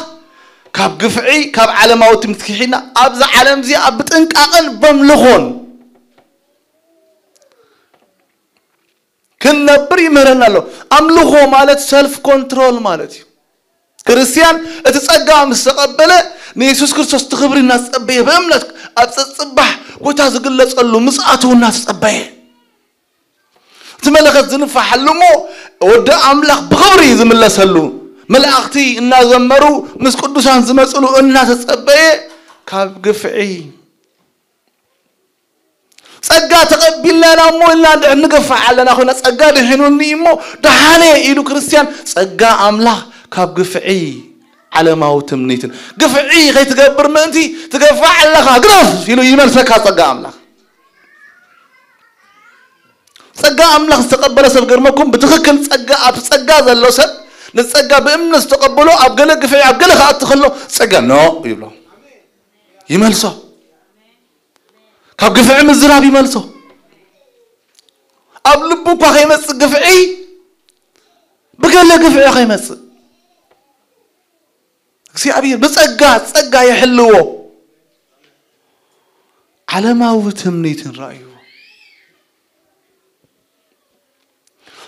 ካብ ግፍዒ፣ ካብ ዓለማዊ ትምኒት ክሒድና፣ ኣብዚ ዓለም እዚኣ ብጥንቃቐን በምልኾን ክንነብር ይምህረና ኣሎ። ኣምልኾ ማለት ሰልፍ ኮንትሮል ማለት እዩ። ክርስትያን እቲ ጸጋ ምስ ተቐበለ፣ ንየሱስ ክርስቶስ እቲ ክብሪ እናተጸበየ፣ ብእምነት ኣብ ጸጽባሕ ጎይታ ዝግለጸሉ ምጽኣቱ እናተጸበየ፣ እቲ መለኸት ዝንፋሓሉ እሞ፣ ወዲ ኣምላኽ ብኽብሪ ዝምለሰሉ፣ መላእኽቲ እናዘመሩ ምስ ቅዱሳን ዝመጽሉ እናተጸበየ፣ ካብ ግፍዒ ጸጋ ተቐቢልና ኢና እሞ ኢልና እንድሕር ንገፋዕ ኣለና ኮይና፣ ጸጋ ድሒኑኒ እሞ ደሓነ ኢሉ ክርስትያን፣ ጸጋ ኣምላኽ ካብ ግፍዒ ዓለማዊ ትምኒትን፣ ግፍዒ ከይትገብር ምእንቲ ትገፋዕ ኣለኻ፣ ግደፍ ኢሉ ይመልሰካ ጸጋ ኣምላኽ። ጸጋ ኣምላኽ ዝተቐበለ ሰብ፣ ገርመኩም፣ ብትኽክል ጸጋ፣ ኣብ ጸጋ ዘሎ ሰብ፣ ነቲ ጸጋ ብእምነት ዝተቐበሎ፣ ኣብ ገለ ግፍዒ፣ ኣብ ገለ ክኣቱ ከሎ፣ ጸጋ ኖ ይብሎ፣ ይመልሶ። ካብ ግፍዒ ምዝራብ ይመልሶ። ኣብ ልቡ እኳ ከይመጽእ ግፍዒ፣ ብገለ ግፍዒ ከይመጽእ፣ እግዚኣብሔር ብጸጋ፣ ጸጋ ይሕልዎ። ዓለማዊ ትምኒትን ረኣይዎ።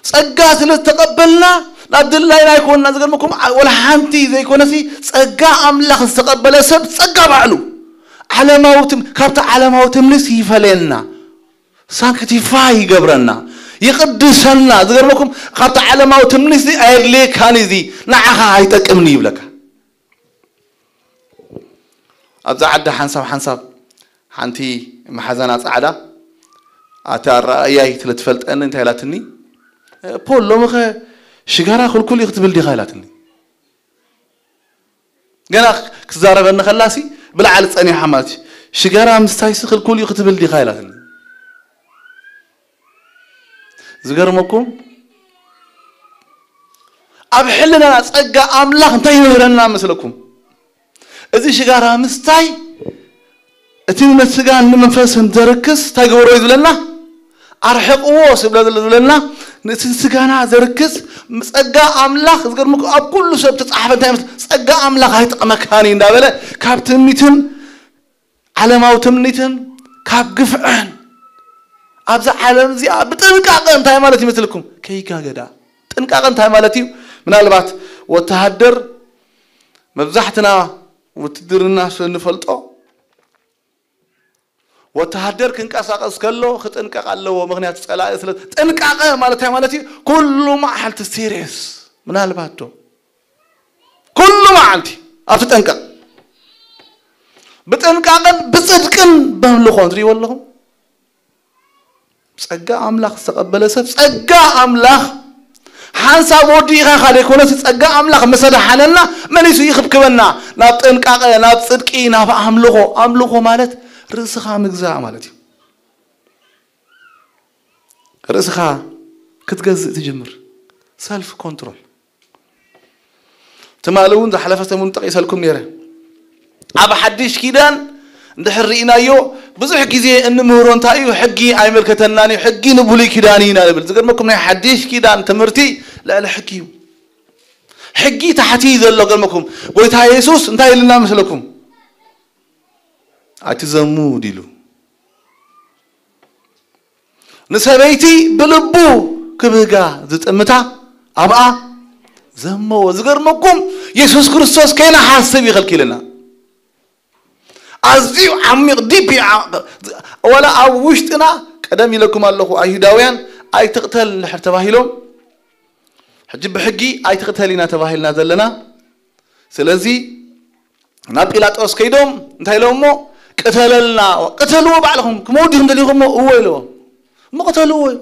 ጸጋ ስለ ዝተቐበልና ናብ ድላይና ኣይኮንና። ዝገርመኩም፣ ዓ-፣ ወላ ሓንቲ ዘይኮነሲ፣ ጸጋ ኣምላኽ ዝተቐበለ ሰብ፣ ጸጋ ባዕሉ፣ ዓለማዊ ትም-፣ ካብቲ ዓለማዊ ትምኒት ይፈለየና፣ ሳንክቲፋይ ይገብረና፣ ይቕድሰና። ዝገርመኩም፣ ካብቲ ዓለማዊ ትምኒት እዚ ኣየድልየካን፣ እዚ ንዓኻ ኣይጠቅምን ይብለካ። ኣብዛ ዓዲ ሓንሳብ ሓንሳብ ሓንቲ መሓዛና ጻዕዳ፣ ኣታ ኣረኣእያይ ስለ ትፈልጠኒ እንታይ ኢላትኒ? "ፖል፣ ሎምኸ ሽጋራ ክልኩል እዩ ክትብል ዲኻ?" ኢላትኒ። ገና ክትዛረበኒ ከላሲ ብላዕሊ ጸኒሓ ማለት እዩ። "ሽጋራ ምስታይሲ ክልኩል እዩ ክትብል ዲኻ?" ኢላትኒ። ዝገርመኩም፣ ኣብ ሕልናና ጸጋ ኣምላኽ እንታይ ይምህረና መስለኩም? እዚ ሽጋራ ምስታይ እቲ ንስጋን ንመንፈስን ዘርክስ እንታይ ግበሮ እዩ ዝብለና? ኣርሕቕዎ ስለ ዝብለና፣ ነቲ ስጋና ዘርክስ ጸጋ ኣምላኽ፣ ዝገርመኩም፣ ኣብ ኩሉ ሰብ ተጻሕፈ እንታይ ይመስል? "ጸጋ ኣምላኽ ኣይጠቕመካን እዩ" እንዳበለ፣ ካብ ትምኒትን ዓለማዊ ትምኒትን ካብ ግፍዕን፣ ኣብዛ ዓለም እዚኣ ብጥንቃቐ እንታይ ማለት ይመስልኩም? ከይጋገዳ። ጥንቃቐ እንታይ ማለት እዩ? ምናልባት ወተሃደር፣ መብዛሕትና ውትድርና ስለ እንፈልጦ፣ ወተሃደር ክንቀሳቐስ ከሎ ክጥንቀቕ ኣለዎ። ምኽንያቱ ጸላኢ ስለ፣ ጥንቃቐ ማለት እንታይ ማለት እዩ? ኩሉ መዓልቲ ሲሪየስ። ምናልባት ዶ ኩሉ መዓልቲ ኣብ ትጠንቀቕ። ብጥንቃቐን ብጽድቅን በምልኾን ትሪእዎ ኣለኹም። ጸጋ ኣምላኽ ዝተቐበለ ሰብ፣ ጸጋ ኣምላኽ ሓንሳብ ወዲእኻ ኢኻ ዘይኮነስ፣ ጸጋ ኣምላኽ ምስ ኣድሓነና መሊሱ ይኽብክበና ናብ ጥንቃቐ፣ ናብ ጽድቂ፣ ናብ ኣምልኾ። ኣምልኾ ማለት ርእስኻ ምግዛእ ማለት እዩ። ርእስኻ ክትገዝእ ትጅምር። ሰልፍ ኮንትሮል። ትማሊ እውን ዝሓለፈ ሰሙን ጠቒሰልኩም ነይረ። ኣብ ሓድሽ ኪዳን እንድሕር ርኢናዮ፣ ብዙሕ ግዜ እንምህሮ እንታይ እዩ? ሕጊ ኣይመልከተናን እዩ፣ ሕጊ ንብሉይ ኪዳን እዩ ኢና ንብል። ዝገርመኩም፣ ናይ ሓድሽ ኪዳን ትምህርቲ ልዕሊ ሕጊ እዩ። ሕጊ ታሕቲ እዩ ዘሎ። ገርመኩም፣ ጎይታ የሱስ እንታይ ኢልና መስለኩም? ኣይትዘሙ ኢሉ። ንሰበይቲ ብልቡ ክብህጋ ዝጥምታ ኣብኣ ዘመዎ። ዝገርመኩም፣ የሱስ ክርስቶስ ከይንሓስብ ይኸልኪልና። ኣዝዩ ዓሚቕ፣ ዲፕ እዩ። ዓ-፣ ወላ ኣብ ውሽጥና፣ ቀደም ኢለኩም ኣለኹ፣ ኣይሁዳውያን ኣይትቕተል እንድሕር ተባሂሎም፣ ሕጂ ብሕጊ ኣይትቕተል ኢና ተባሂልና ዘለና። ስለዚ ናብ ጲላጦስ ከይዶም እንታይ ኢሎም እሞ፣ "ቅተለልና፣ ቅተልዎ ባዕልኹም፣ ክመውት ዲኹም ደሊኹም?" እሞ፣ "እዎ" ኢልዎም። "እሞ ቅተልዎ" ኢሉ።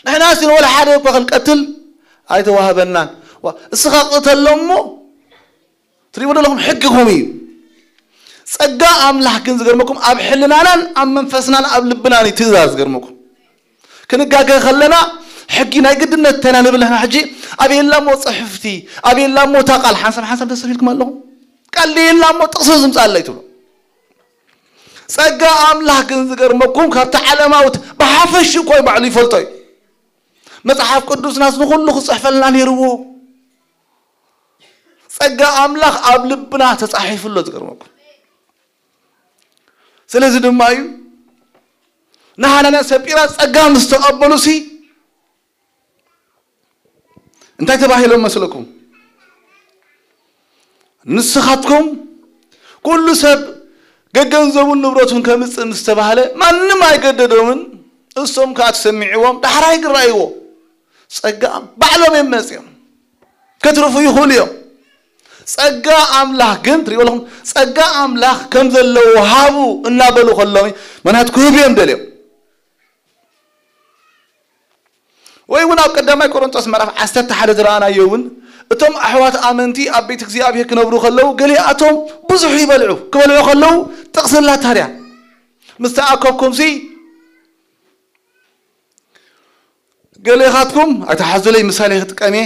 ንሕና ሲ ወላ ሓደ እኳ ክንቀትል ኣይተዋህበናን። ዋ፣ እስኻ ቅተሎም እሞ፣ ትሪእዎ ዘለኹም ሕጊ ከምኡ እዩ። ጸጋ ኣምላኽ ግን ዝገርመኩም ኣብ ሕልናናን ኣብ መንፈስናን ኣብ ልብናን እዩ ትእዛዝ። ዝገርመኩም ክንጋገ ከለና ሕጊ ናይ ግድነት እንተና ንብል ንሕና ሕጂ፣ "ኣበየላ እሞ ጽሕፍቲ፣ ኣበየላ እሞ እታ ቃል?" ሓንሳብ ሓንሳብ ተሰፊልኩም ኣለኹም። "ቃል ደየላ እሞ ጥቕሲ ዝምጻእ ኣለይ?" ትብሎ። ጸጋ ኣምላኽ ግን ዝገርመኩም ካብቲ ዓለማውት ብሓፈሽ እኮ እዩ ባዕሉ ይፈልጦ እዩ። መጽሓፍ ቅዱስናስ ንኹሉ ክጽሕፈልና ነይርዎ። ጸጋ ኣምላኽ ኣብ ልብና ተጻሒፉ ኣሎ። ዝገርመኩም ስለዚ ድማ እዩ ንሃናንያ ሰጲራ ጸጋ ምስ ተቐበሉ ሲ እንታይ ተባሂሎም መስለኩም? "ንስኻትኩም ኩሉ ሰብ ገገንዘቡን ንብረቱን ከምጽእ ምስ ተባህለ ማንም ኣይገደዶምን፣ እሶም ከኣ ተሰሚዕዎም ዳሕራይ ግረእይዎ። ጸጋ ባዕሎም እዮም መጽዮም፣ ከትርፉ ይኽእሉ እዮም። ጸጋ ኣምላኽ ግን" ትሪእዎ ኣለኹም፣ "ጸጋ ኣምላኽ ከም ዘለዎ ሃቡ" እናበሉ ከለዉ፣ ምኽንያቱ ክህቡ እዮም ደልዮም። ወይ እውን ኣብ ቀዳማይ ቆሮንቶስ ምዕራፍ ዓሰርተ ሓደ ዝረኣናዮ እውን፣ እቶም ኣሕዋት ኣመንቲ ኣብ ቤት እግዚኣብሔር ክነብሩ ከለዉ፣ ገሊኣቶም ብዙሕ ይበልዑ። ክበልዑ ከለዉ ጥቕሲ ኣላታ ድያ? "ምስ ተኣከብኩምሲ ገሌኻትኩም"፣ ኣይትሓዙለይ፣ ምሳሌ ክጥቀም እየ።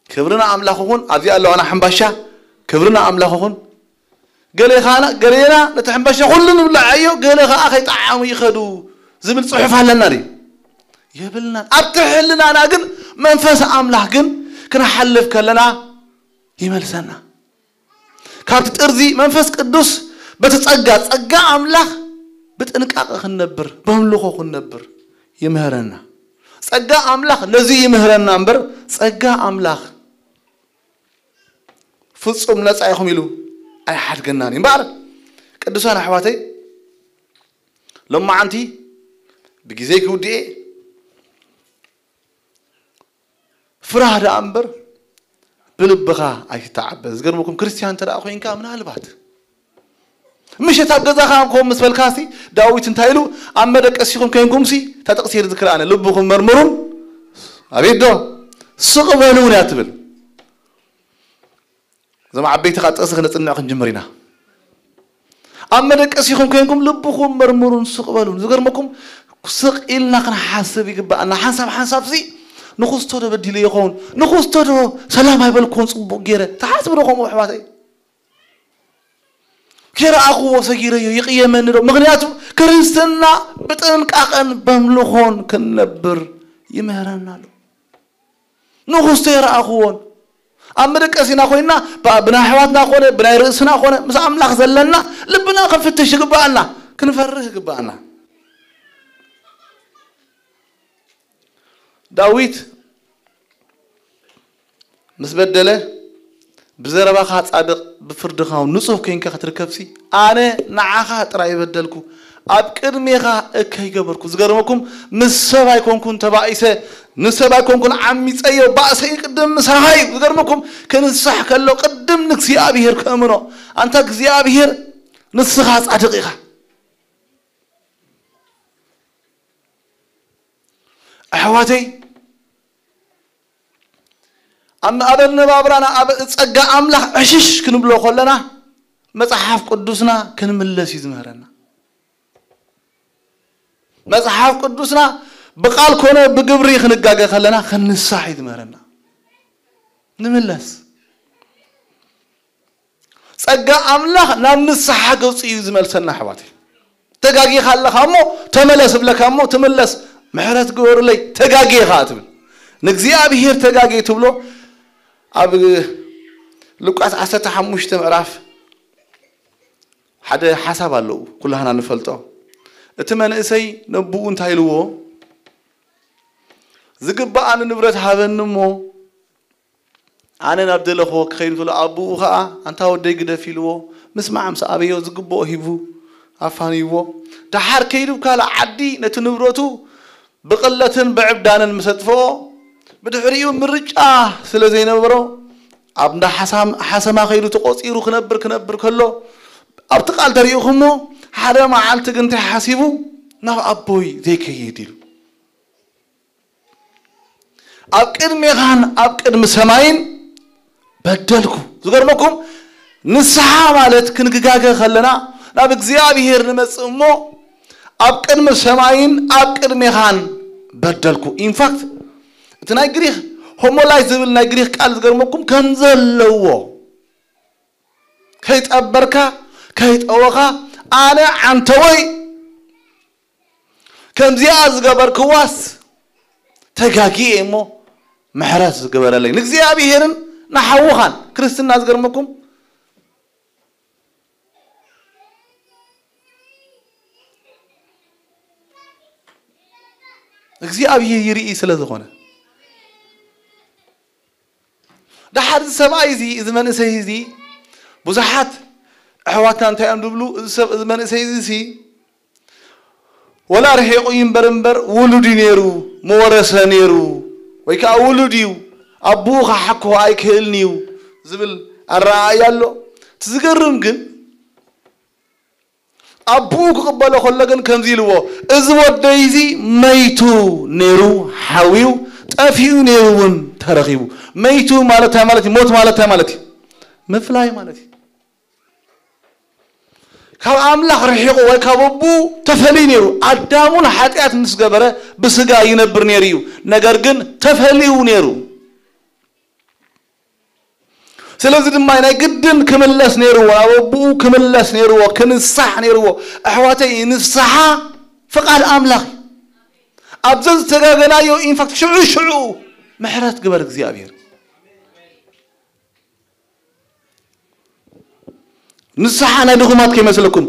"ክብሪ ንኣምላኽ ይኹን"፣ ኣብዚኣ ኣለዋና ሕምባሻ፣ "ክብሪ ንኣምላኽ ይኹን"፣ ገሌኻና፣ ገሌና ነቲ ሕምባሻ ኩሉ ንብልዓዮ፣ ገለ ኸዓ ከይጠዓሙ ይኸዱ ዝብል ጽሑፍ ኣለና ድዩ? የብልናን። ኣብቲ ሕልናና ግን መንፈስ ኣምላኽ ግን ክንሓልፍ ከለና ይመልሰና። ካብቲ ጥርዚ መንፈስ ቅዱስ በቲ ጸጋ፣ ጸጋ ኣምላኽ ብጥንቃቐ ክንነብር፣ በምልኾ ክንነብር ይምህረና። ጸጋ ኣምላኽ ነዚ ይምህረና እምበር፣ ጸጋ ኣምላኽ ፍጹም ነጻ ኢኹም ኢሉ ኣይሓድገናን እዩ። እምበኣር ቅዱሳን ኣሕዋተይ፣ ሎማዓንቲ ብግዜይ ክውድኤ፣ ፍራህ ደኣ እምበር ብልብኻ ኣይትተዓበ። ዝገርመኩም፣ ክርስትያን እንተ ደኣ ኮይንካ፣ ምናልባት ምሸት ኣብ ገዛኻ ከም ምስ በልካሲ፣ ዳዊት እንታይ ኢሉ? "ኣብ መደቀሲኹም ኮይንኩምሲ"፣ እታ ጥቕሲ እየ ዝዝክራ ኣነ፣ "ልብኹም መርምሩን"፣ ኣቤት ዶ፣ "ስቕ በሉን" እያ ትብል። እዞም ዓበይቲ ኻብ ጥቕሲ ክነጽንዕ ክንጅምር ኢና። "ኣብ መደቀሲኹም ኮይንኩም ልብኹም መርምሩን ስቕ በሉን።" ዝገርመኩም፣ ስቕ ኢልና ክንሓስብ ይግብኣና። ሓንሳብ ሓንሳብሲ፣ "ንኹስቶ ዶ በዲለ ይኸውን? ንኹስቶ ዶ ሰላም ኣይበልኩዎን ጽቡቕ ገይረ?" ትሓስቡ ዶ ከምኡ ኣሕዋተይ? "ከይረኣኽዎ ሰጊረዮ ይቕየመኒ ዶ?" ምኽንያቱ ክርስትና ብጥንቃቐን በምልኾን ክንነብር ይምህረና ኣሎ። ንኹስቶ ይረኣኽዎን። ኣብ መደቀሲና ኮይንና፣ ብ-፣ ብናይ ኣሕዋትና ኮነ፣ ብናይ ርእስና ኮነ፣ ምስ ኣምላኽ ዘለና ልብና ክንፍትሽ ይግብኣና፣ ክንፈርህ ይግብኣና። ዳዊት ምስ በደለ፣ "ብዘረባኻ ጻድቕ፣ ብፍርድኻ እውን ንጹህ ኮይንካ ክትርከብሲ፣ ኣነ ንዓኻ ጥራይ በደልኩ፣ ኣብ ቅድሜኻ እከይ ገበርኩ።" ዝገርመኩም፣ "ምስ ሰብ ኣይኮንኩን ተባኢሰ፣ ንሰብ ኣይኮንኩን ዓሚጸዮ፣ ባእሰይ ቅድም ምሳኻ እዩ።" ዝገርመኩም፣ ክንሳሕ ከሎ ቅድም ንእግዚኣብሔር ከእምኖ፣ "ኣንታ እግዚኣብሔር፣ ንስኻ ጻድቕ ኢኻ።" ኣሕዋተይ፣ ኣብ ኣነባብራና ኣብ ጸጋ ኣምላኽ ዕሽሽ ክንብሎ ከለና፣ መጽሓፍ ቅዱስና ክንምለስ እዩ ዝምህረና። መጽሓፍ ቅዱስና ብቓል ኮነ ብግብሪ ክንጋገ ከለና ክንሳሕ እዩ ዝምህረና። ንምለስ። ጸጋ ኣምላኽ ናብ ንስሓ ገጹ እዩ ዝመልሰና ኣሕዋተይ። ተጋጊኻ ኣለኻ እሞ ተመለስ እብለካ እሞ ትምለስ። ምሕረት ግበሩለይ፣ ተጋጊኻ ትብል። ንእግዚኣብሔር ተጋጊ ትብሎ። ኣብ ሉቃስ ዓሰርተ ሓሙሽተ ምዕራፍ ሓደ ሓሳብ ኣለዉ ኩላህና ንፈልጦ። እቲ መንእሰይ ነብኡ እንታይ ኢልዎ? ዝግባኣኒ ንብረት ሃበኒ እሞ ኣነ ናብ ደለኽዎ ክኸይድ እንከሎ ኣቦኡ ኸኣ ኣንታ ወደይ ግደፍ ኢልዎ። ምስማዕ ምስ ኣበዮ ዝግብኦ ሂቡ ኣፋንይዎ። ደሓር ከይዱ ካልእ ዓዲ ነቲ ንብረቱ ብቕለትን ብዕብዳንን ምስ ኣጥፍኦ ብድሕሪኡ ምርጫ ስለ ዘይነበሮ ኣብ እንዳ ሓሳም ሓሰማ ከይዱ ተቖጺሩ ክነብር ክነብር ከሎ ኣብቲ ቃል ተሪእኹሞ ሓደ መዓልቲ ግን እንታይ ሓሲቡ ናብ ኣቦይ ዘይከይድ ኢሉ ኣብ ቅድሜኻን ኣብ ቅድሚ ሰማይን በደልኩ። ዝገርመኩም ንስሓ ማለት ክንግጋገ ከለና ናብ እግዚኣብሔር ንመጽእ እሞ ኣብ ቅድሚ ሰማይን ኣብ ቅድሜኻን በደልኩ። ኢንፋክት እቲ ናይ ግሪክ ሆሞላይ ዝብል ናይ ግሪክ ቃል ዝገርመኩም ከም ዘለዎ ከይጠበርካ ከይጠወኻ ኣነ ዓንተወይ ከምዚኣ ዝገበርክዋስ ተጋጊየ እሞ ምሕረት ዝገበረለይ ንእግዚኣብሔርን ንሓውኻን። ክርስትና ዝገርመኩም እግዚኣብሔር ይርኢ ስለ ዝኾነ ደሓር እዚ ሰብኣይ እዚ እዚ መንእሰይ እዚ ብዙሓት ኣሕዋትና እንታይ እዮም ዝብሉ እዚ ሰብ እዚ መንእሰይ እዚ ሲ ወላ ርሒቑ እዩ እምበር እምበር ውሉድ እዩ ነይሩ መወረሰ ነይሩ ወይ ከዓ ውሉድ እዩ ኣቦኡ ክሓኮ ኣይክእልን እዩ ዝብል ኣረኣእያ ኣሎ። እቲ ዝገርም ግን ኣቦኡ ክቕበሎ ከሎ ግን ከምዚ ኢልዎ እዚ ወደይ እዚ መይቱ ነይሩ ሓውዩ ጠፊኡ ነይሩ እውን ተረኺቡ። መይቱ ማለት እንታይ ማለት እዩ? ሞት ማለት እንታይ ማለት እዩ? ምፍላይ ማለት እዩ። ካብ ኣምላኽ ርሒቑ ወይ ካብ ኣቦኡ ተፈልዩ ነይሩ። ኣዳም እውን ሓጢኣት ምስ ገበረ ብስጋ ይነብር ነይሩ እዩ። ነገር ግን ተፈልዩ ነይሩ። ስለዚ ድማ ናይ ግድን ክምለስ ነይርዎ፣ ናብ ኣቦኡ ክምለስ ነይርዎ፣ ክንሳሕ ነይርዎ። ኣሕዋተይ ንስሓ ፍቓድ ኣምላኽ እዩ። ኣብዘን ዝተጋገናዮ ኢንፋክት ሽዑ ሽዑ ምሕረት ግበር እግዚኣብሔር። ንስሓ ናይ ድኹማት ከይመስለኩም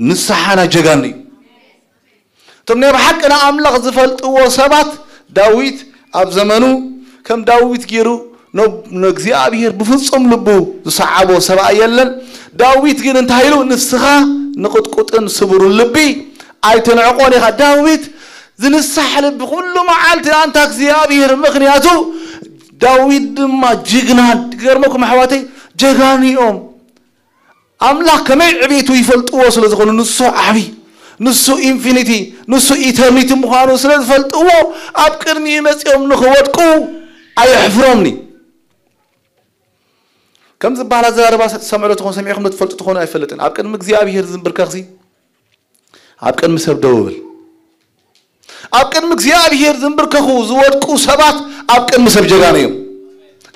ንስሓ ናይ ጀጋኑ እዩ። እቶም ናይ ብሓቂ ንኣምላኽ ዝፈልጥዎ ሰባት ዳዊት ኣብ ዘመኑ ከም ዳዊት ገይሩ ንእግዚኣብሔር ብፍጹም ልቡ ዝሰዓቦ ሰብኣይ የለን። ዳዊት ግን እንታይ ኢሉ ንስኻ ንቕጥቁጥን ስቡርን ልቢ ኣይትንዕቆን ኢኻ። ዳዊት ዝንሳሕ ልቢ ኩሉ መዓልቲ ኣንታ እግዚኣብሔር ምኽንያቱ ዳዊት ድማ ጅግና። ገርመኩም ኣሕዋተይ ጀጋኑ እዮም። ኣምላኽ ከመይ ዕቤቱ ይፈልጥዎ ስለ ዝኾኑ ንሱ ዓቢ ንሱ ኢንፊኒቲ ንሱ ኢተርኒቲ ምዃኑ ስለ ዝፈልጥዎ ኣብ ቅድሚኡ መጺኦም ንኽወድቁ ኣየሕፍሮምኒ። ከም ዝበሃል ኣዘራርባ ሰምዕዶ ትኾኑ ሰሚዕኹም ትፈልጡ ትኾኑ ኣይፈልጥን ኣብ ቅድሚ እግዚኣብሔር ዝንብርከኽሲ ኣብ ቅድሚ ሰብ ደው ብል። ኣብ ቅድሚ እግዚኣብሔር ዝንብርከኹ ዝወድቁ ሰባት ኣብ ቅድሚ ሰብ ጀጋኑ እዮም።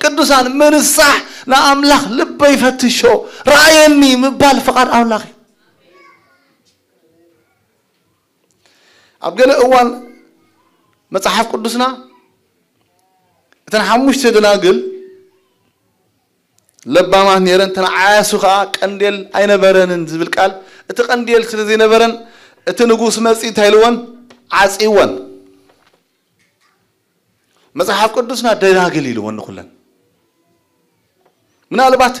ቅዱሳን ምንሳሕ ንኣምላኽ ልበይ ፈትሾ ረኣየኒ ምባል ፍቓድ ኣምላኽ እዩ። ኣብ ገለ እዋን መጽሓፍ ቅዱስና እተን ሓሙሽተ ደናግል ለባማት ነይረን ተነዓያሱ ከዓ ቀንዴል ኣይነበረንን ዝብል ቃል እቲ ቀንዴል ስለ ዘይነበረን እቲ ንጉስ መፂ እንታይ ኢልወን ዓፂወን። መፅሓፍ ቅዱስና ደናግል ኢልወን ንኩለን። ምናልባት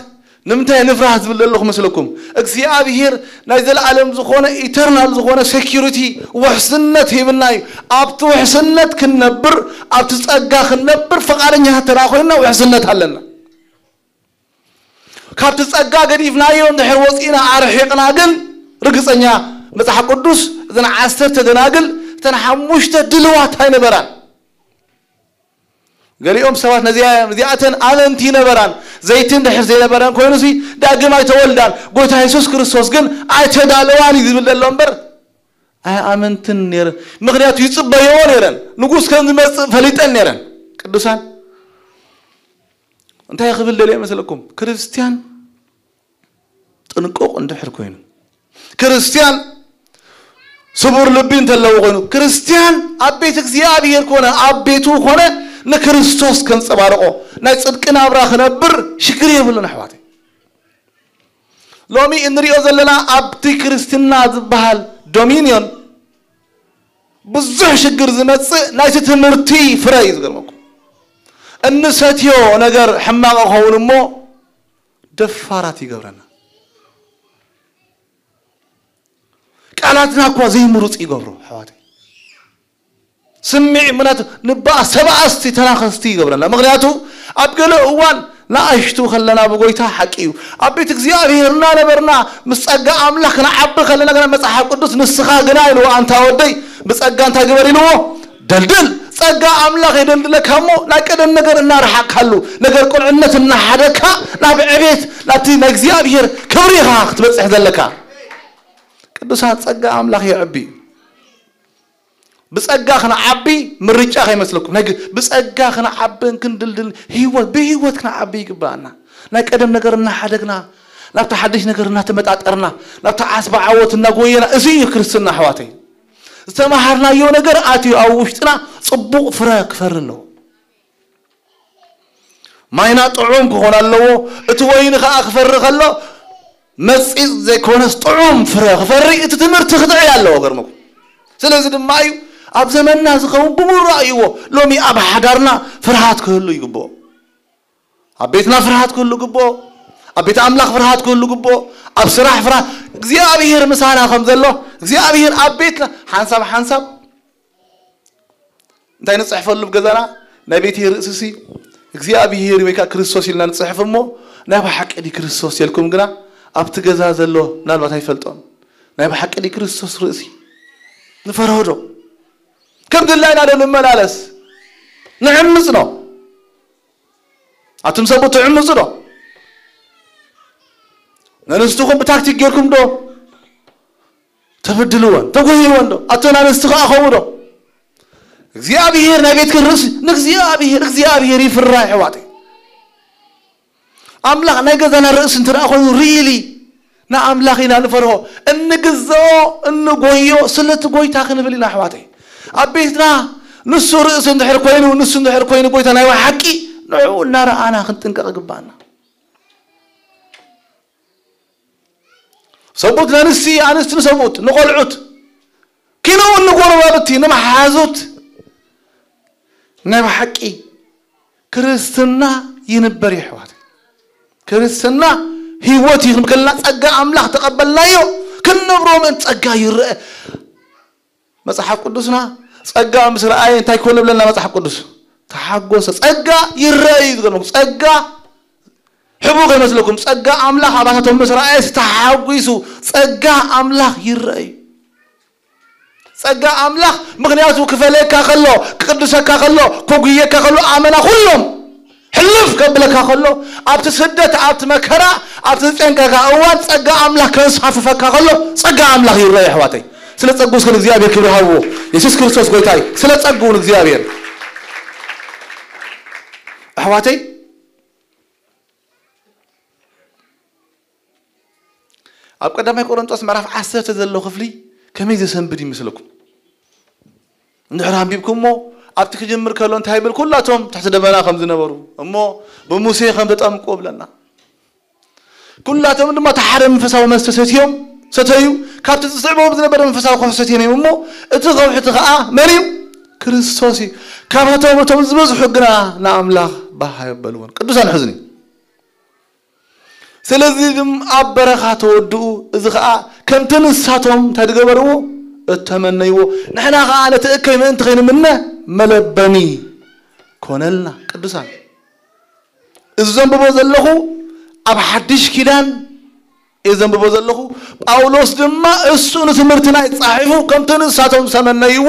ንምንታይ ንፍራህ ዝብል ዘለኹ መስለኩም እግዚኣብሔር ናይ ዘለዓለም ዝኾነ ኢተርናል ዝኾነ ሴኪሪቲ ውሕስነት ሂብና እዩ። ኣብቲ ውሕስነት ክንነብር ኣብቲ ፀጋ ክንነብር ፈቃደኛታት ተራ ኮይንና ውሕስነት ኣለና። ካብቲ ጸጋ ገዲፍናዮ እንድሕር ወጺእና ኣርሒቕና ግን ርግጸኛ መጽሓፍ ቅዱስ እዘን ዓሰርተ ደናግል እተን ሓሙሽተ ድልዋት ኣይነበራን። ገሊኦም ሰባት ነዚኣ እዚኣተን ኣመንቲ ነበራን ዘይቲ እንድሕር ዘይነበረን ኮይኑሲ ዳግም ኣይተወልዳን ጎይታ የሱስ ክርስቶስ ግን ኣይተዳለዋን እዩ ዝብል ዘሎ እምበር ኣይኣመንትን ነይረን። ምኽንያቱ ይጽበይዎ ነይረን። ንጉስ ከም ዝመጽእ ፈሊጠን ነይረን። ቅዱሳን፣ እንታይ ክብል ደልየ መስለኩም? ክርስትያን ጥንቁቕ እንድሕር ኮይኑ፣ ክርስትያን ስቡር ልቢ እንተለዎ ኮይኑ፣ ክርስትያን ኣብ ቤት እግዚኣብሔር ኮነ ኣብ ቤቱ ኮነ ንክርስቶስ ከንጸባርቆ ናይ ጽድቂ ናብራ ክነብር ሽግር የብሉን ኣሕዋተይ። ሎሚ እንሪኦ ዘለና ኣብቲ ክርስትና ዝበሃል ዶሚንዮን ብዙሕ ሽግር ዝመጽእ ናይቲ ትምህርቲ ፍረ እዩ። ዝገርመኩም፣ እንሰትዮ ነገር ሕማቕ ይኸውን እሞ ደፋራት ይገብረና። ቃላትና እኳ ዘይምሩጽ ይገብሮ ኣሕዋተይ። ስምዒ ምናት ንበኣ ሰብኣስቲ ተናኸስቲ ይገብረና። ምኽንያቱ ኣብ ገለ እዋን ንኣሽቱ ከለና ብጎይታ ሓቂ እዩ። ኣብ ቤት እግዚኣብሔር እናነበርና ምስ ጸጋ ኣምላኽ ክንዓቢ ከለና ግና መጽሓፍ ቅዱስ ንስኻ ግና ኢልዎ ኣንታ ወደይ ብጸጋ እንታይ ግበር ኢልዎ? ደልድል። ጸጋ ኣምላኽ የደልድለካ እሞ ናይ ቀደም ነገር እናረሓቅካሉ፣ ነገር ቁልዕነት እናሓደካ ናብ ዕቤት ናብቲ ናይ እግዚኣብሔር ክብሪ ኢኻ ክትበጽሕ ዘለካ። ቅዱሳት፣ ጸጋ ኣምላኽ የዕቢ። ብጸጋ ክንዓቢ ምርጫ ከይመስለኩም። ናይ ግ-፣ ብጸጋ ክንዓብን ክንድልድል ህይወት፣ ብህይወት ክንዓቢ ይግባኣና። ናይ ቀደም ነገር እናሓደግና፣ ናብቲ ሓድሽ ነገር እናተመጣጠርና፣ ናብቲ ዓስቢ ዓወት እናጎየና፣ እዚ እዩ ክርስትና ኣሕዋተይ። ዝተማሃርናዮ ነገር ኣትዩ ኣብ ውሽጥና ጽቡቕ ፍረ ክፈሪ ኣለዎ። ማይና ጥዑም ክኾን ኣለዎ። እቲ ወይኒ ኸኣ ክፈሪ ከሎ መጺጽ ዘይኮነስ ጥዑም ፍረ ክፈሪ እቲ ትምህርቲ ክጥዕይ ኣለዎ። ገርመኩም። ስለዚ ድማ እዩ ኣብ ዘመንና ዝኸውን ብምሉእ ረኣይዎ። ሎሚ ኣብ ሓዳርና ፍርሃት ክህሉ ይግብኦ። ኣብ ቤትና ፍርሃት ክህሉ ግብኦ። ኣብ ቤት ኣምላኽ ፍርሃት ክህሉ ግብኦ። ኣብ ስራሕ ፍርሃት፣ እግዚኣብሔር ምሳና ከም ዘሎ፣ እግዚኣብሔር ኣብ ቤትና ሓንሳብ ሓንሳብ እንታይ ንጽሕፈሉ ኣብ ገዛና? ናይ ቤተይ ርእስሲ እግዚኣብሔር ወይ ከዓ ክርስቶስ ኢልና ንጽሕፍ እሞ፣ ናይ ብሓቂ ድዩ ክርስቶስ ኢልኩም ግና ኣብቲ ገዛ ዘሎ ምናልባት ኣይፈልጦን። ናይ ብሓቂ ድዩ ክርስቶስ ርእሲ? ንፈርሆ ዶ? ከም ድላይና ዶ ንመላለስ? ንዕምጽ ዶ? ኣቱም ሰብኡት ትዕምጹ ዶ? ነንስትኹም ብታክቲክ ጌርኩም ዶ ተበድልወን፣ ተጎህይወን ዶ? ኣቶን ኣንስቲ ከኣ ከምኡ ዶ? እግዚኣብሔር ናይ ቤትክን ርእሲ፣ ንእግዚኣብሔር፣ እግዚኣብሔር ይፍራ ኣሕዋተይ። ኣምላኽ ናይ ገዛና ርእሲ እንተ ደኣ ኮይኑ፣ ሪሊ ንኣምላኽ ኢና ንፈርሆ። እንግዝኦ፣ እንጎዮ፣ ስለቲ ጎይታ ክንብል ኢና ኣሕዋተይ። ኣብ ቤትና ንሱ ርእሲ እንድሕር ኮይኑ፣ ንሱ እንድሕር ኮይኑ፣ ጎይታ ናይ ብሓቂ ንዕኡ እናረኣና ክንጥንቀቕ ይግባኣና። ሰብኡት ነንስቲ፣ ኣንስቲ ንሰብኡት፣ ንቖልዑት፣ ኪንኡ ንጎረባብቲ፣ ንመሓዙት። ናይ ብሓቂ ክርስትና ይንበር እዩ ኣሕዋተይ። ክርስትና ህይወት እዩ ክንብል ከለና ጸጋ ኣምላኽ ተቐበልናዮ ክንነብሮ ምእንቲ ጸጋ ይረአ። መጽሓፍ ቅዱስና ጸጋ ምስ ረኣየ እንታይ ኮነ ብለና መጽሓፍ ቅዱስ? ተሓጎሰ። ጸጋ ይረአ እዩ። ዝገርመኩም ጸጋ ሕቡ ከይመስለኩም፣ ጸጋ ኣምላኽ ኣባታቶም ምስ ረኣየስ ተሓጒሱ። ጸጋ ኣምላኽ ይረአ እዩ። ጸጋ ኣምላኽ ምኽንያቱ ክፈለየካ ከሎ፣ ክቅድሰካ ከሎ፣ ከጉየካ ከሎ፣ ኣመና ኩሎም ሕልፍ ከብለካ ከሎ፣ ኣብቲ ስደት፣ ኣብቲ መከራ፣ ኣብቲ ዝጨንቀካ እዋን ጸጋ ኣምላኽ ከንሳፍፈካ ከሎ፣ ጸጋ ኣምላኽ ይረአ ኣሕዋተይ። ስለ ጸግኡ እስከ ንእግዚኣብሔር ክብሪ ሃብዎ። የሱስ ክርስቶስ ጎይታ እዩ። ስለ ጸግኡ ንእግዚኣብሔር። ኣሕዋተይ፣ ኣብ ቀዳማይ ቆሮንጦስ ምዕራፍ ዓሰርተ ዘሎ ክፍሊ ከመይ ዘሰንብድ ይመስለኩም? እንድሕር ኣንቢብኩሞ፣ ኣብቲ ክጅምር ከሎ እንታይ ይብል? ኩላቶም ትሕቲ ደመና ከም ዝነበሩ፣ እሞ ብሙሴ ከም ተጠምቁ ብለና። ኩላቶም ድማ እቲ ሓደ መንፈሳዊ መስተ ሰትዮም፣ ሰተዩ፣ ካብቲ ዝስዕቦም ዝነበረ መንፈሳዊ ከውሒ ሰትዮም እዮም። እሞ እቲ ከውሒ እቲ ኸኣ መን እዩ? ክርስቶስ እዩ። ካብቶም እቶም ዝበዝሑ ግና ንኣምላኽ ባህ ኣየበልዎን። ቅዱሳን ሕዝኒ። ስለዚ ድም ኣብ በረኻ ተወድኡ። እዚ ኸኣ ከምቲ ንሳቶም እንታይ ዝገበርዎ? እተመነይዎ። ንሕና ኸኣ ነቲ እከይ ምእንቲ ከይንምነ መለበሚ ኮነልና። ቅዱሳን፣ እዚ ዘንብቦ ዘለኹ ኣብ ሓድሽ ኪዳን እየ ዘንብቦ ዘለኹ። ጳውሎስ ድማ እሱ ንትምህርትና ይጻሒፉ፣ ከምቲ ንሳቶም ዝተመነይዎ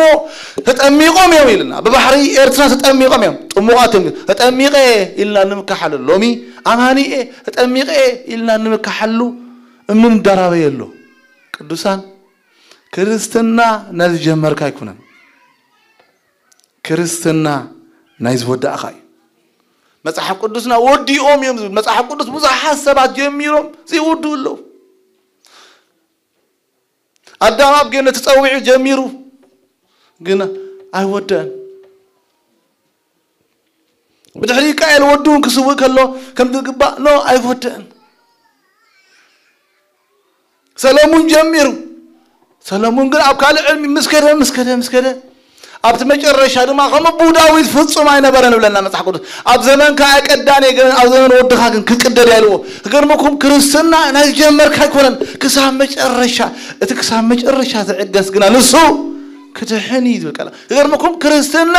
ተጠሚቖም እዮም ኢልና። ብባሕሪ ኤርትራ ተጠሚቖም እዮም። ጥሙቓት እዮም። ተጠሚቐ ኢልና ንምካሓሉ። ሎሚ ኣማኒ እየ፣ ተጠሚቐ እየ ኢልና ንምካሓሉ እምኒ ንዳራበየሉ። ቅዱሳን፣ ክርስትና ናይ ዝጀመርካ ኣይኮነን። ክርስትና ናይ ዝወዳእኻ እዩ። መጽሓፍ ቅዱስና ወዲኦም እዮም ዝብል። መጽሓፍ ቅዱስ ብዙሓት ሰባት ጀሚሮም ዘይወድኡ ኣለዉ። ኣዳም ኣብ ገነት ተጸዊዑ ጀሚሩ ግን ኣይወደአን። ብድሕሪ ቃኤል ወዱ እውን ክስውእ ከሎ ከም ዝግባእ ኖ ኣይወደአን። ሰለሙን ጀሚሩ። ሰለሙን ግን ኣብ ካልእ ዕልሚ ምስ ከደ፣ ምስ ከደ፣ ምስ ከደ፣ ኣብቲ መጨረሻ ድማ ከም ኣቦኡ ዳዊት ፍጹም ኣይነበረን ይብለና መጽሓፍ ቅዱስ። ኣብ ዘመንካ ኣይቀዳን እየ፣ ግን ኣብ ዘመን ወድኻ ግን ክቅደድ እያ ኢልዎ። ክገርመኩም ክርስትና ናይ ዝጀመርካ ኣይኮነን፣ ክሳብ መጨረሻ፣ እቲ ክሳብ መጨረሻ ዝዕገስ ግና ንሱ ክድሕን እዩ ዝብል ቃል። ክገርመኩም ክርስትና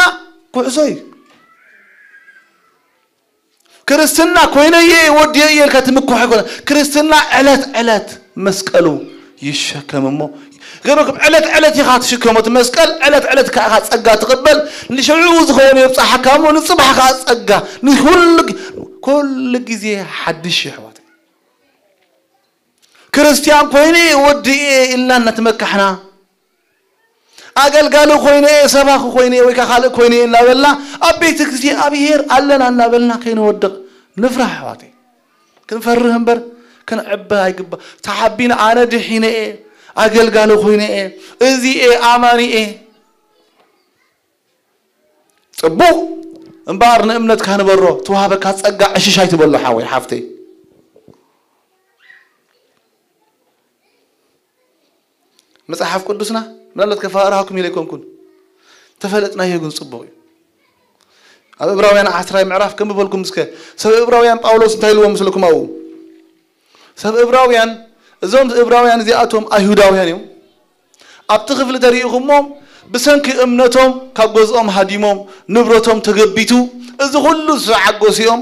ጉዕዞ እዩ። ክርስትና ኮይነ እየ ወዲየ እየ ኢልካ ትምክሖ ኣይኮነ። ክርስትና ዕለት ዕለት መስቀሉ ይሸከም እሞ ገርመኩም ዕለት ዕለት ኢኻ ትሽከሞ እቲ መስቀል፣ ዕለት ዕለት ከዓ ኢኻ ጸጋ ትቕበል። ንሽዑ ዝኸውን የብጽሓካ እሞ ንጽባሕ ከዓ ጸጋ ንኩሉ ግ- ኩሉ ግዜ ሓድሽ እዩ ኣሕዋት። ክርስትያን ኮይነ እየ ወዲ እየ ኢልና እናተመካሕና ኣገልጋሊ ኮይነ እየ፣ ሰባኺ ኮይነ እየ፣ ወይ ከዓ ካልእ ኮይነ እየ እናበልና ኣብ ቤተ እግዚኣብሔር ኣለና እናበልና ከይንወድቕ ንፍራሕ ኣሕዋተይ። ክንፈርህ እምበር ክንዕበ ኣይግባ። ተሓቢና ኣነ ድሒነ እየ፣ ኣገልጋሊ ኮይነ እየ፣ እዚ እየ፣ ኣማኒ እየ። ጽቡቕ እምበኣር ንእምነትካ ንበሮ፣ ትወሃበካ ጸጋ ዕሽሽ ኣይትበሎ ሓወይ ሓፍተይ። መጽሓፍ ቅዱስና ምናልባት ከፈራርሃኩም ኢለ ኣይኮንኩን፣ ተፈለጥናዮ ግን ጽቡቕ እዩ። ኣብ ዕብራውያን ዓስራይ ምዕራፍ ከም በልኩም እስከ ሰብ ዕብራውያን ጳውሎስ እንታይ ኢልዎም ምስለኩም ኣብኡ ሰብ ዕብራውያን እዞም ዕብራውያን እዚኣቶም ኣይሁዳውያን እዮም። ኣብቲ ክፍሊ ተሪኢኹሞም ብሰንኪ እምነቶም ካብ ገዝኦም ሃዲሞም ንብረቶም ተገቢቱ እዚ ኩሉ ዝዓገሱ እዮም።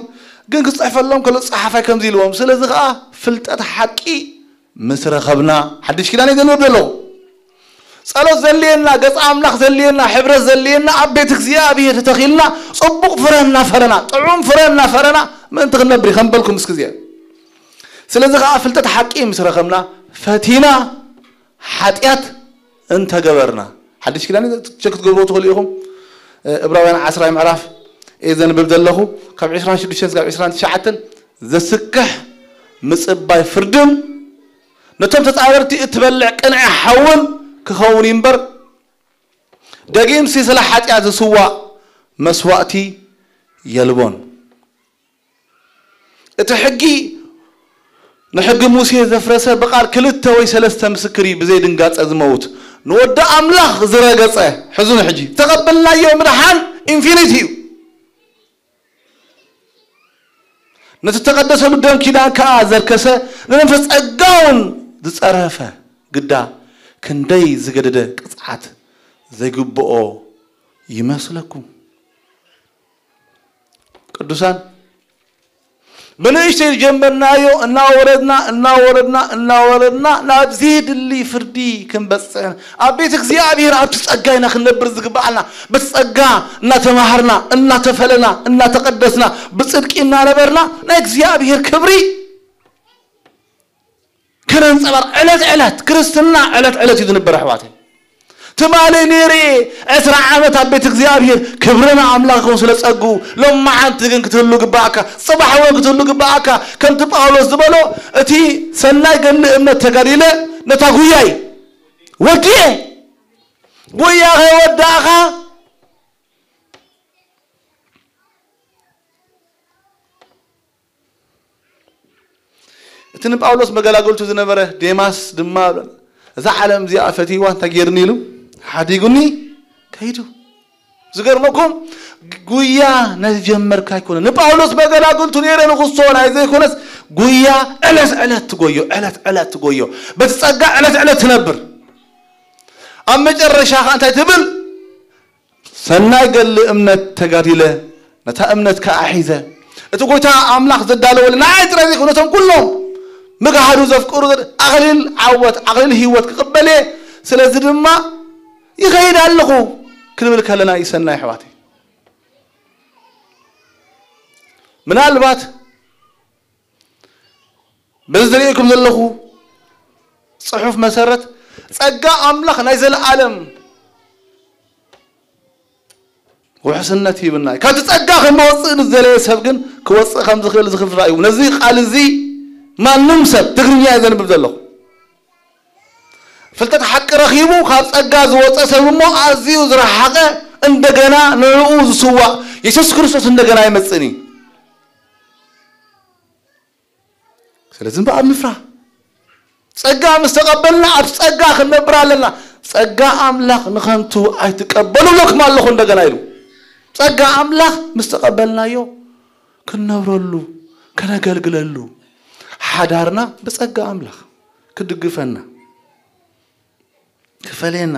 ግን ክጽሕፈሎም ከሎ ጸሓፋይ ከምዚ ኢልዎም፣ ስለዚ ኸዓ ፍልጠት ሓቂ ምስ ረኸብና ሓድሽ ኪዳን እዩ ዘንብብ ዘለኹ። ጸሎት ዘልየና፣ ገጽ ኣምላኽ ዘልየና፣ ሕብረት ዘልየና፣ ኣብ ቤት እግዚኣብሔር ተተኺልና፣ ጽቡቕ ፍረ እናፈረና፣ ጥዑም ፍረ እናፈረና ምእንቲ ክንነብር እዩ፣ ከም በልኩም እስኪ እዚኣ። ስለዚ ኸዓ ፍልጠት ሓቂ ምስ ረኸብና፣ ፈቲና ሓጢኣት እንተገበርና፣ ሓድሽ ኪዳን ቸክ ክትገብርዎ ትኽእሉ ኢኹም። እ፣ ዕብራውያን ዓስራይ ምዕራፍ እየ ዘንብብ ዘለኹ፣ ካብ ዕስራን ሽዱሽተን ክሳብ ዕስራን ትሽዓተን፣ ዘስክሕ ምጽባይ ፍርድን ነቶም ተጻረርቲ እትበልዕ ቅንዒ ሓውን ክኸውን እዩ እምበር፣ ደጊምሲ ስለ ሓጢኣት ዝስዋእ መስዋእቲ የልቦን። እቲ ሕጊ ንሕጊ ሙሴ ዘፍረሰ ብቓል ክልተ ወይ ሰለስተ ምስክር እዩ ብዘይ ድንጋጸ ዝመውት። ንወዲ ኣምላኽ ዝረገጸ፣ ሕዙን ሕጂ፣ ተቐበልናዮ ምድሓን ኢንፊኒቲ እዩ። ነቲ ተቐደሰሉ ደም ኪዳን ከኣ ዘርከሰ፣ ንመንፈስ ጸጋ እውን ዝጸረፈ ግዳ ክንደይ ዝገደደ ቅጽዓት ዘይግብኦ ይመስለኩም? ቅዱሳን፣ ብንእሽተይ ዝጀመርናዮ እናወረድና፣ እናወረድና፣ እናወረድና ናብ ዘይድሊ ፍርዲ ክንበጽሕ፣ ኣብ ቤት እግዚኣብሔር ኣብቲ ጸጋ ኢና ክንነብር ዝግብኣና። በቲ ጸጋ እናተማሃርና፣ እናተፈለና፣ እናተቐደስና፣ ብጽድቂ እናነበርና ናይ እግዚኣብሔር ክብሪ ከነንጸባርቕ ዕለት ዕለት ክርስትና ዕለት ዕለት እዩ ዝንበር ኣሕዋተይ። ትማሊ ነይረ ዕስራ ዓመት ኣብ ቤት እግዚኣብሔር ክብሪ ንኣምላኽ ይኹን ስለ ጸጉ። ሎማዓንቲ ግን ክትህሉ ግባኣካ፣ ጽባሕ እውን ክትህሉ ግባኣካ። ከምቲ ጳውሎስ ዝበሎ እቲ ሰናይ ገድሊ እምነት ተጋዲለ ነታ ጉያይ ወዲኤ። ጉያ ከይወዳእኻ እቲ ንጳውሎስ መገላገልቱ ዝነበረ ዴማስ ድማ እዛ ዓለም እዚኣ ፈትይዋ እንታይ ገይርኒ ኢሉ ሓዲጉኒ ከይዱ። ዝገርመኩም ጉያ ናይ ዝጀመርካ ኣይኮነ። ንጳውሎስ መገላገልቱ ነይረ ንክስቶ ናይ ዘይኮነስ ጉያ ዕለት ዕለት ትጎዮ፣ ዕለት ዕለት ትጎዮ። በቲ ጸጋ ዕለት ዕለት ትነብር። ኣብ መጨረሻ ኸ እንታይ ትብል? ሰናይ ገድሊ እምነት ተጋዲለ፣ ነታ እምነት ከኣ ሒዘ፣ እቲ ጐይታ ኣምላኽ ዘዳለወለይ ንዓይ ጥራይ ዘይኮነ ነቶም ኩሎም ምግሃዱ ዘፍቅሩ ዘድ-፣ ኣኽሊል ዓወት፣ ኣኽሊል ህይወት ክቕበል እየ። ስለዚ ድማ ይኸይድ ኣለኹ ክንብል ከለና እዩ ሰናይ ኣሕዋተይ። ምናልባት በዚ ዝርእየኩም ዘለኹ ጽሑፍ መሰረት ጸጋ ኣምላኽ ናይ ዘለኣለም ውሕስነት ሂብና እዩ። ካብቲ ጸጋ ክንወጽእ ንዝደለየ ሰብ ግን ክወጽእ ከም ዝኽእል ዝኽፍራ እዩ። ነዚ ቃል እዚ ማንም ሰብ፣ ትግርኛ እየ ዘንብብ ዘለኹ፣ ፍልጠት ሓቂ ረኺቡ ካብ ጸጋ ዝወጸ ሰብ እሞ ኣዝዩ ዝረሓቐ፣ እንደገና ንዕኡ ዝስዋእ የሱስ ክርስቶስ እንደገና ኣይመጽእን እዩ። ስለዚ እምበኣር ንፍራ። ጸጋ ምስ ተቐበልና ኣብ ጸጋ ክንነብር ኣለና። ጸጋ ኣምላኽ ንኸንቱ ኣይትቀበሉ እብለኩም ኣለኹ እንደገና ኢሉ። ጸጋ ኣምላኽ ምስ ተቐበልናዮ ክንነብረሉ፣ ከነገልግለሉ፣ ሓዳርና ብጸጋ ኣምላኽ ክድግፈና፣ ክፈለየና፣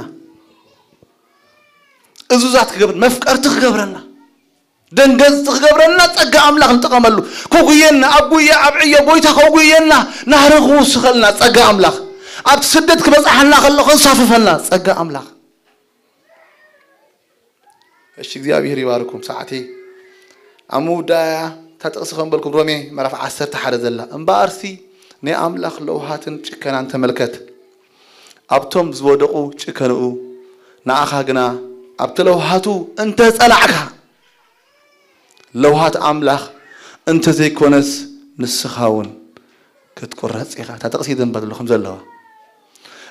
እዙዛት ክገብር፣ መፍቀርቲ ክገብረና፣ ደንገጽቲ ክገብረና ጸጋ ኣምላኽ ንጠቐመሉ። ከጉየና፣ ኣብ ጉያ፣ ኣብ ዕዮ ጎይታ ከጉየና፣ ናህሪ ክውስኸልና ጸጋ ኣምላኽ። ኣብቲ ስደት ክበጽሓና ከሎ ከንሳፍፈና ጸጋ ኣምላኽ። እሺ፣ እግዚኣብሔር ይባርኩም። ሰዓተይ ኣብ ምውዳያ እታ ጥቕሲ ከም በልኩም ሮሜ ምዕራፍ ዓሰርተ ሓደ ዘላ፣ እምበኣርሲ ናይ ኣምላኽ ለውሃትን ጭከናን ተመልከት። ኣብቶም ዝወደቑ ጭከንኡ፣ ንኣኻ ግና ኣብቲ ለውሃቱ እንተ ጸላዕካ፣ ለውሃት ኣምላኽ እንተ ዘይኮነስ ንስኻ እውን ክትቁረጽ ኢኻ። እታ ጥቕሲ ደንበ ዘለኹም ዘለዋ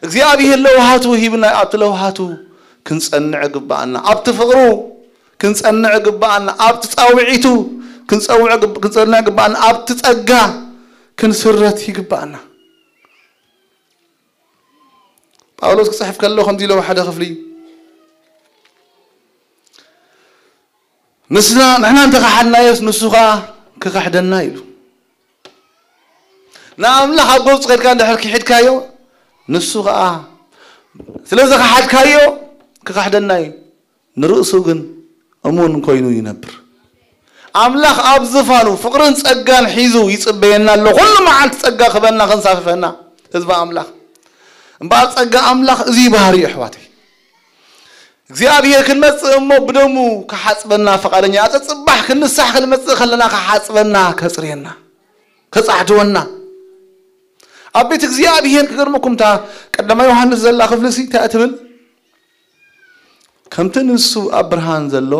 እግዚኣብሔር ለውሃቱ ሂብና፣ ኣብቲ ለውሃቱ ክንጸንዕ ግባኣና፣ ኣብቲ ፍቕሩ ክንጸንዕ ግባኣና፣ ኣብቲ ጻውዒቱ ክንጸውዕ ግብ-፣ ክንጸንዕ ግባኣና፣ ኣብቲ ጸጋ ክንስረት ይግባኣና። ጳውሎስ ክጽሕፍ ከሎ ከምዚ ኢሎም ሓደ ክፍሊ፣ ንስና፣ ንሕና እንተ ከሓድናዮስ ንሱ ኸኣ ክኸሕደና ኢሉ። ንኣምላኽ ኣብ ገጹ ከድካ እንድሕር ክሒድካዮ፣ ንሱ ኸኣ ስለ ዝኸሓድካዮ ክኸሕደና እዩ። ንርእሱ ግን እሙን ኮይኑ ይነብር። ኣምላኽ ኣብ ዝፋኑ ፍቕርን ጸጋን ሒዙ ይጽበየና ኣሎ። ኩሉ መዓልቲ ጸጋ ክበና ከንሳፍፈና ህዝቢ ኣምላኽ። እምበኣር ጸጋ ኣምላኽ እዚ ባህሪ እዩ ኣሕዋተይ። እግዚኣብሔር ክንመጽእ እሞ ብደሙ ክሓጽበና ፈቓደኛ፣ ኣጸጽባሕ ክንሳሕ ክንመጽእ ከለና ክሓጽበና፣ ከጽርየና፣ ከጻሕድወና። ኣብ ቤት እግዚኣብሔር ክገርመኩም እታ ቀዳማይ ዮሃንስ ዘላ ክፍሊ ሲ እንታይ ትብል? ከምቲ ንሱ ኣብ ብርሃን ዘሎ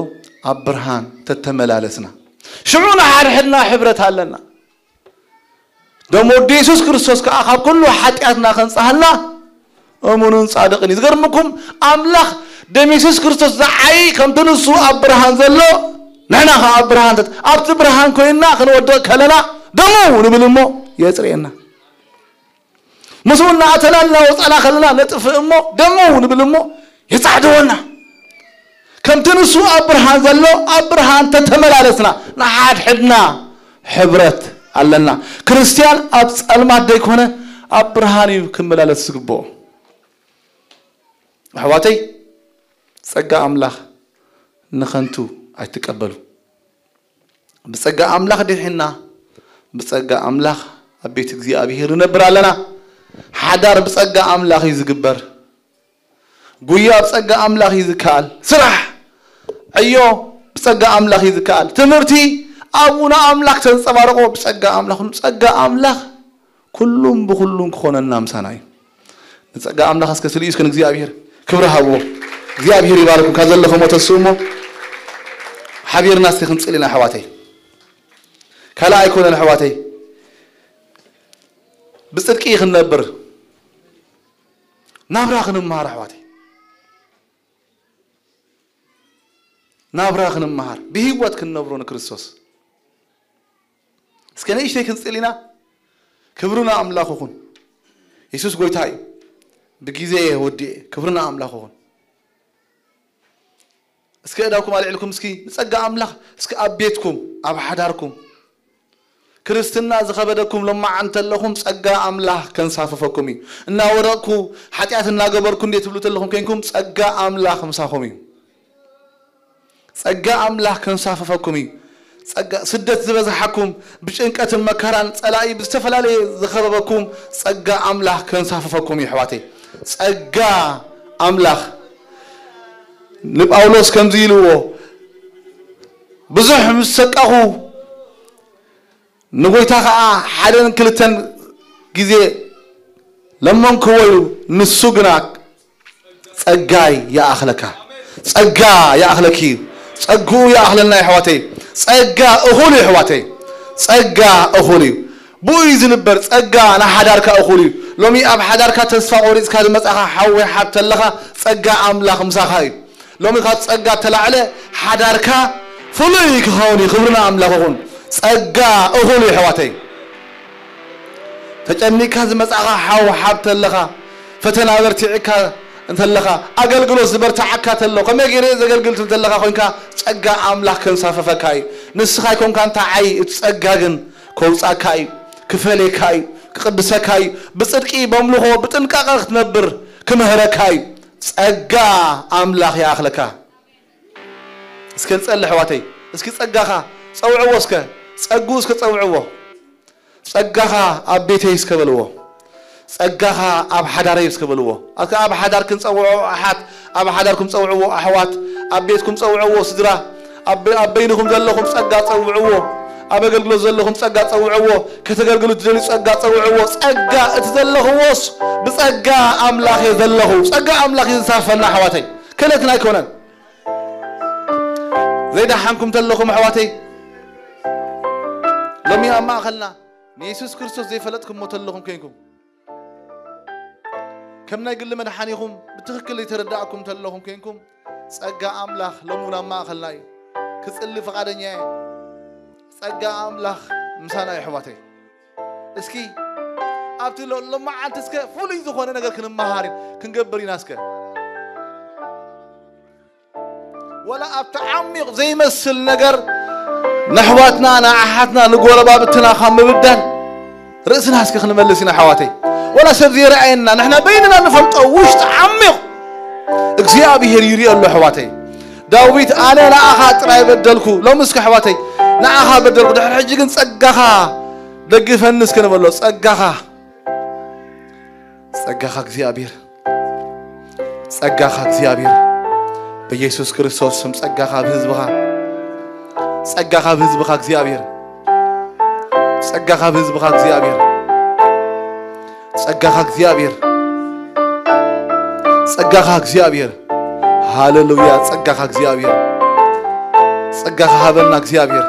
ኣብ ብርሃን ተተመላለስና፣ ሽዑ ንሓድሕድና ሕብረት ኣለና። ደም ወዲ የሱስ ክርስቶስ ከኣ ካብ ኩሉ ሓጢኣትና ከንጽሃልና እሙንን ጻድቕን እዩ። ዝገርምኩም፣ ኣምላኽ ደም የሱስ ክርስቶስ ዝዓዪ ከምቲ ንሱ ኣብ ብርሃን ዘሎ ንሕና ከኣ ኣብ ብርሃን ተት-፣ ኣብቲ ብርሃን ኮይንና ክንወድቕ ከለና ደሙ ንብል እሞ የጽርየና። ምስኡ እናኣተና እናወጻና ከለና ነጥፍእ እሞ ደሙ ንብል እሞ የጻሕድወና። ከምቲ ንሱ ኣብ ብርሃን ዘሎ ኣብ ብርሃን ተተመላለስና ንሓድሕድና ሕብረት ኣለና። ክርስትያን ኣብ ጸልማት ደይኮነ ኣብ ብርሃን እዩ ክመላለስ ዝግብኦ። ኣሕዋተይ፣ ጸጋ ኣምላኽ ንኸንቱ ኣይትቀበሉ። ብጸጋ ኣምላኽ ድሒና፣ ብጸጋ ኣምላኽ ኣብ ቤት እግዚኣብሔር ንነብር ኣለና። ሓዳር ብጸጋ ኣምላኽ እዩ ዝግበር። ጉያ ብጸጋ ኣምላኽ እዩ ዝከኣል። ስራሕ፣ ዕዮ ብጸጋ ኣምላኽ እዩ ዝከኣል። ትምህርቲ፣ ኣቡና ኣምላኽ ተንጸባርቆ ብጸጋ ኣምላኽ። ጸጋ ኣምላኽ ኩሉም ብኹሉም ክኾነና ምሳና እዩ። ንጸጋ ኣምላኽ እስከ ስልዩ እስከ ንእግዚኣብሔር ክብሪ ሃብዎ። እግዚኣብሔር ይባርኩም። ካብ ዘለኹሞ ተስኡ እሞ ሓቢርና እስከ ክንጽሊ ኢና ኣሕዋተይ። ካልእ ኣይኮነን ኣሕዋተይ። ብጽድቂ ክንነብር ናብራ ክንመሃር ኣሕዋተይ። ናብራ ክንመሃር ብህይወት ክንነብሮ ንክርስቶስ። እስከ ንእሽተይ ክንጽል ኢና። ክብሪ ንኣምላኽ ይኹን። የሱስ ጎይታ እዩ። ብግዜ ወዲኤ ክብሪ ንኣምላኽ ይኹን። እስከ እዳውኩም ኣልዒልኩም እስኪ ንጸጋ ኣምላኽ እስኪ ኣብ ቤትኩም ኣብ ሓዳርኩም ክርስትና ዝኸበደኩም ሎማዓንቲ ኣለኹም ጸጋ ኣምላኽ ከንሳፍፈኩም እዩ። እናወደቕኩ ሓጢኣት እናገበርኩ እንዴ ትብሉ ተለኹም ኮይንኩም ጸጋ ኣምላኽ ምሳኹም እዩ። ጸጋ ኣምላኽ ከንሳፍፈኩም እዩ። ጸጋ ስደት ዝበዝሓኩም ብጭንቀትን መከራን ጸላኢ ብዝተፈላለየ ዝኸበበኩም ጸጋ ኣምላኽ ከንሳፍፈኩም እዩ ኣሕዋተይ። ጸጋ ኣምላኽ ንጳውሎስ ከምዚ ኢልዎ ብዙሕ ምስ ሰቀኹ ንጎይታ ኸዓ ሓደን ክልተን ግዜ ለመንክዎ ኢሉ ንሱ ግና ጸጋይ ይኣኽለካ። ጸጋ ይኣኽለኪ። ጸግኡ ይኣኽለና የሕዋተይ። ጸጋ እኹል እዩ የሕዋተይ። ጸጋ እኹል እዩ። ብኡ እዩ ዝንበር። ጸጋ ንሓዳርካ እኹል እዩ። ሎሚ ኣብ ሓዳርካ ተስፋ ቆሪጽካ ዝመጻኻ ሓው ወይ ሓብቲ ኣለኻ፣ ጸጋ ኣምላኽ ምሳኻ እዩ። ሎሚ ካብ ጸጋ እተላዕለ ሓዳርካ ፍሉይ ክኸውን እዩ። ክብሪ ንኣምላኽ ይኹን። ጸጋ እኹል እዩ የሕዋተይ። ተጨኒቅካ ዝመጻኻ ሓው ሓብቲ ኣለኻ፣ ፈተና በርቲዕካ እንተለኻ፣ ኣገልግሎት ዝበርትዓካ ተሎ፣ ከመይ ገይረ ዘገልግል እንተለኻ ኮይንካ፣ ጸጋ ኣምላኽ ከንሳፈፈካ እዩ። ንስኻ ኣይኮንካ እንተዓይ፣ እቲ ጸጋ ግን ከውጻካ እዩ፣ ክፈልየካ እዩ፣ ክቅድሰካ እዩ። ብጽድቂ፣ በምልኾ፣ ብጥንቃቐ ክትነብር ክምህረካ እዩ። ጸጋ ኣምላኽ ይኣኽለካ። እስከ ንጸሊ ኣሕዋተይ፣ እስኪ ጸጋኻ ጸውዕዎ፣ እስከ ጸግኡ እስከ ጸውዕዎ። ጸጋኻ ኣብ ቤተይ እስከ በልዎ። ጸጋኻ ኣብ ሓዳረይ እስከ በልዎ። ኣከ ኣብ ሓዳርክን ጸውዕዎ ኣሓት፣ ኣብ ሓዳርኩም ጸውዕዎ ኣሕዋት፣ ኣብ ቤትኩም ጸውዕዎ ስድራ፣ ኣብ፣ ኣብ በይንኹም ዘለኹም ጸጋ ጸውዕዎ። ኣብ ኣገልግሎት ዘለኹም ጸጋ ጸውዕዎ። ከተገልግሉ ትደልዩ ጸጋ ጸውዕዎ። ጸጋ እቲ ዘለኽዎስ ብጸጋ ኣምላኽ እየ ዘለኹ። ጸጋ ኣምላኽ እዩ ዝሳፈና ኣሕዋተይ። ክእለትና ኣይኮነን። ዘይደሓንኩም ተለኹም ኣሕዋተይ፣ ሎሚ ኣብ ማእኸልና ንየሱስ ክርስቶስ ዘይፈለጥኩምዎ ተለኹም ኮይንኩም፣ ከም ናይ ግሊ መድሓኒኹም ብትኽክል ዘይተረዳእኩም ተለኹም ኮይንኩም፣ ጸጋ ኣምላኽ ሎሚ እውን ኣብ ማእኸልና እዩ። ክጽሊ ፍቓደኛ እየ። ጸጋ ኣምላኽ ምሳና እዩ ኣሕዋተይ። እስኪ ኣብቲ ሎ-፣ ሎማዓንቲ እስከ ፍሉይ ዝኾነ ነገር ክንመሃር ኢና፣ ክንገብር ኢና እስከ። ወላ ኣብቲ ዓሚቕ ዘይመስል ነገር ነሕዋትና፣ ንኣሓትና፣ ንጎረባብትና ካብ ምብዳል ርእስና እስከ ክንመልስ ኢና ኣሕዋተይ። ወላ ሰብ ዘይረኣየና ንሕና በይንና ንፈልጦ ውሽጢ ዓሚቕ እግዚኣብሔር ይሪኦ ኣሎ ኣሕዋተይ። ዳዊት ኣነ ንኣኻ ጥራይ በደልኩ፣ ሎሚ እስከ ኣሕዋተይ ንኣኻ በደልኩ፣ ድሕሪ ሕጂ ግን ጸጋኻ ደግፈኒ እስከ ንበሎ። ጸጋኻ፣ ጸጋኻ እግዚኣብሔር፣ ጸጋኻ እግዚኣብሔር፣ ብየሱስ ክርስቶስ ስም ጸጋኻ ኣብ ህዝብኻ፣ ጸጋኻ ኣብ ህዝብኻ እግዚኣብሔር፣ ጸጋኻ ኣብ ህዝብኻ እግዚኣብሔር፣ ጸጋኻ እግዚኣብሔር፣ ጸጋኻ እግዚኣብሔር። ሃሌሉያ። ጸጋኻ እግዚኣብሔር፣ ጸጋኻ ሃበና እግዚኣብሔር።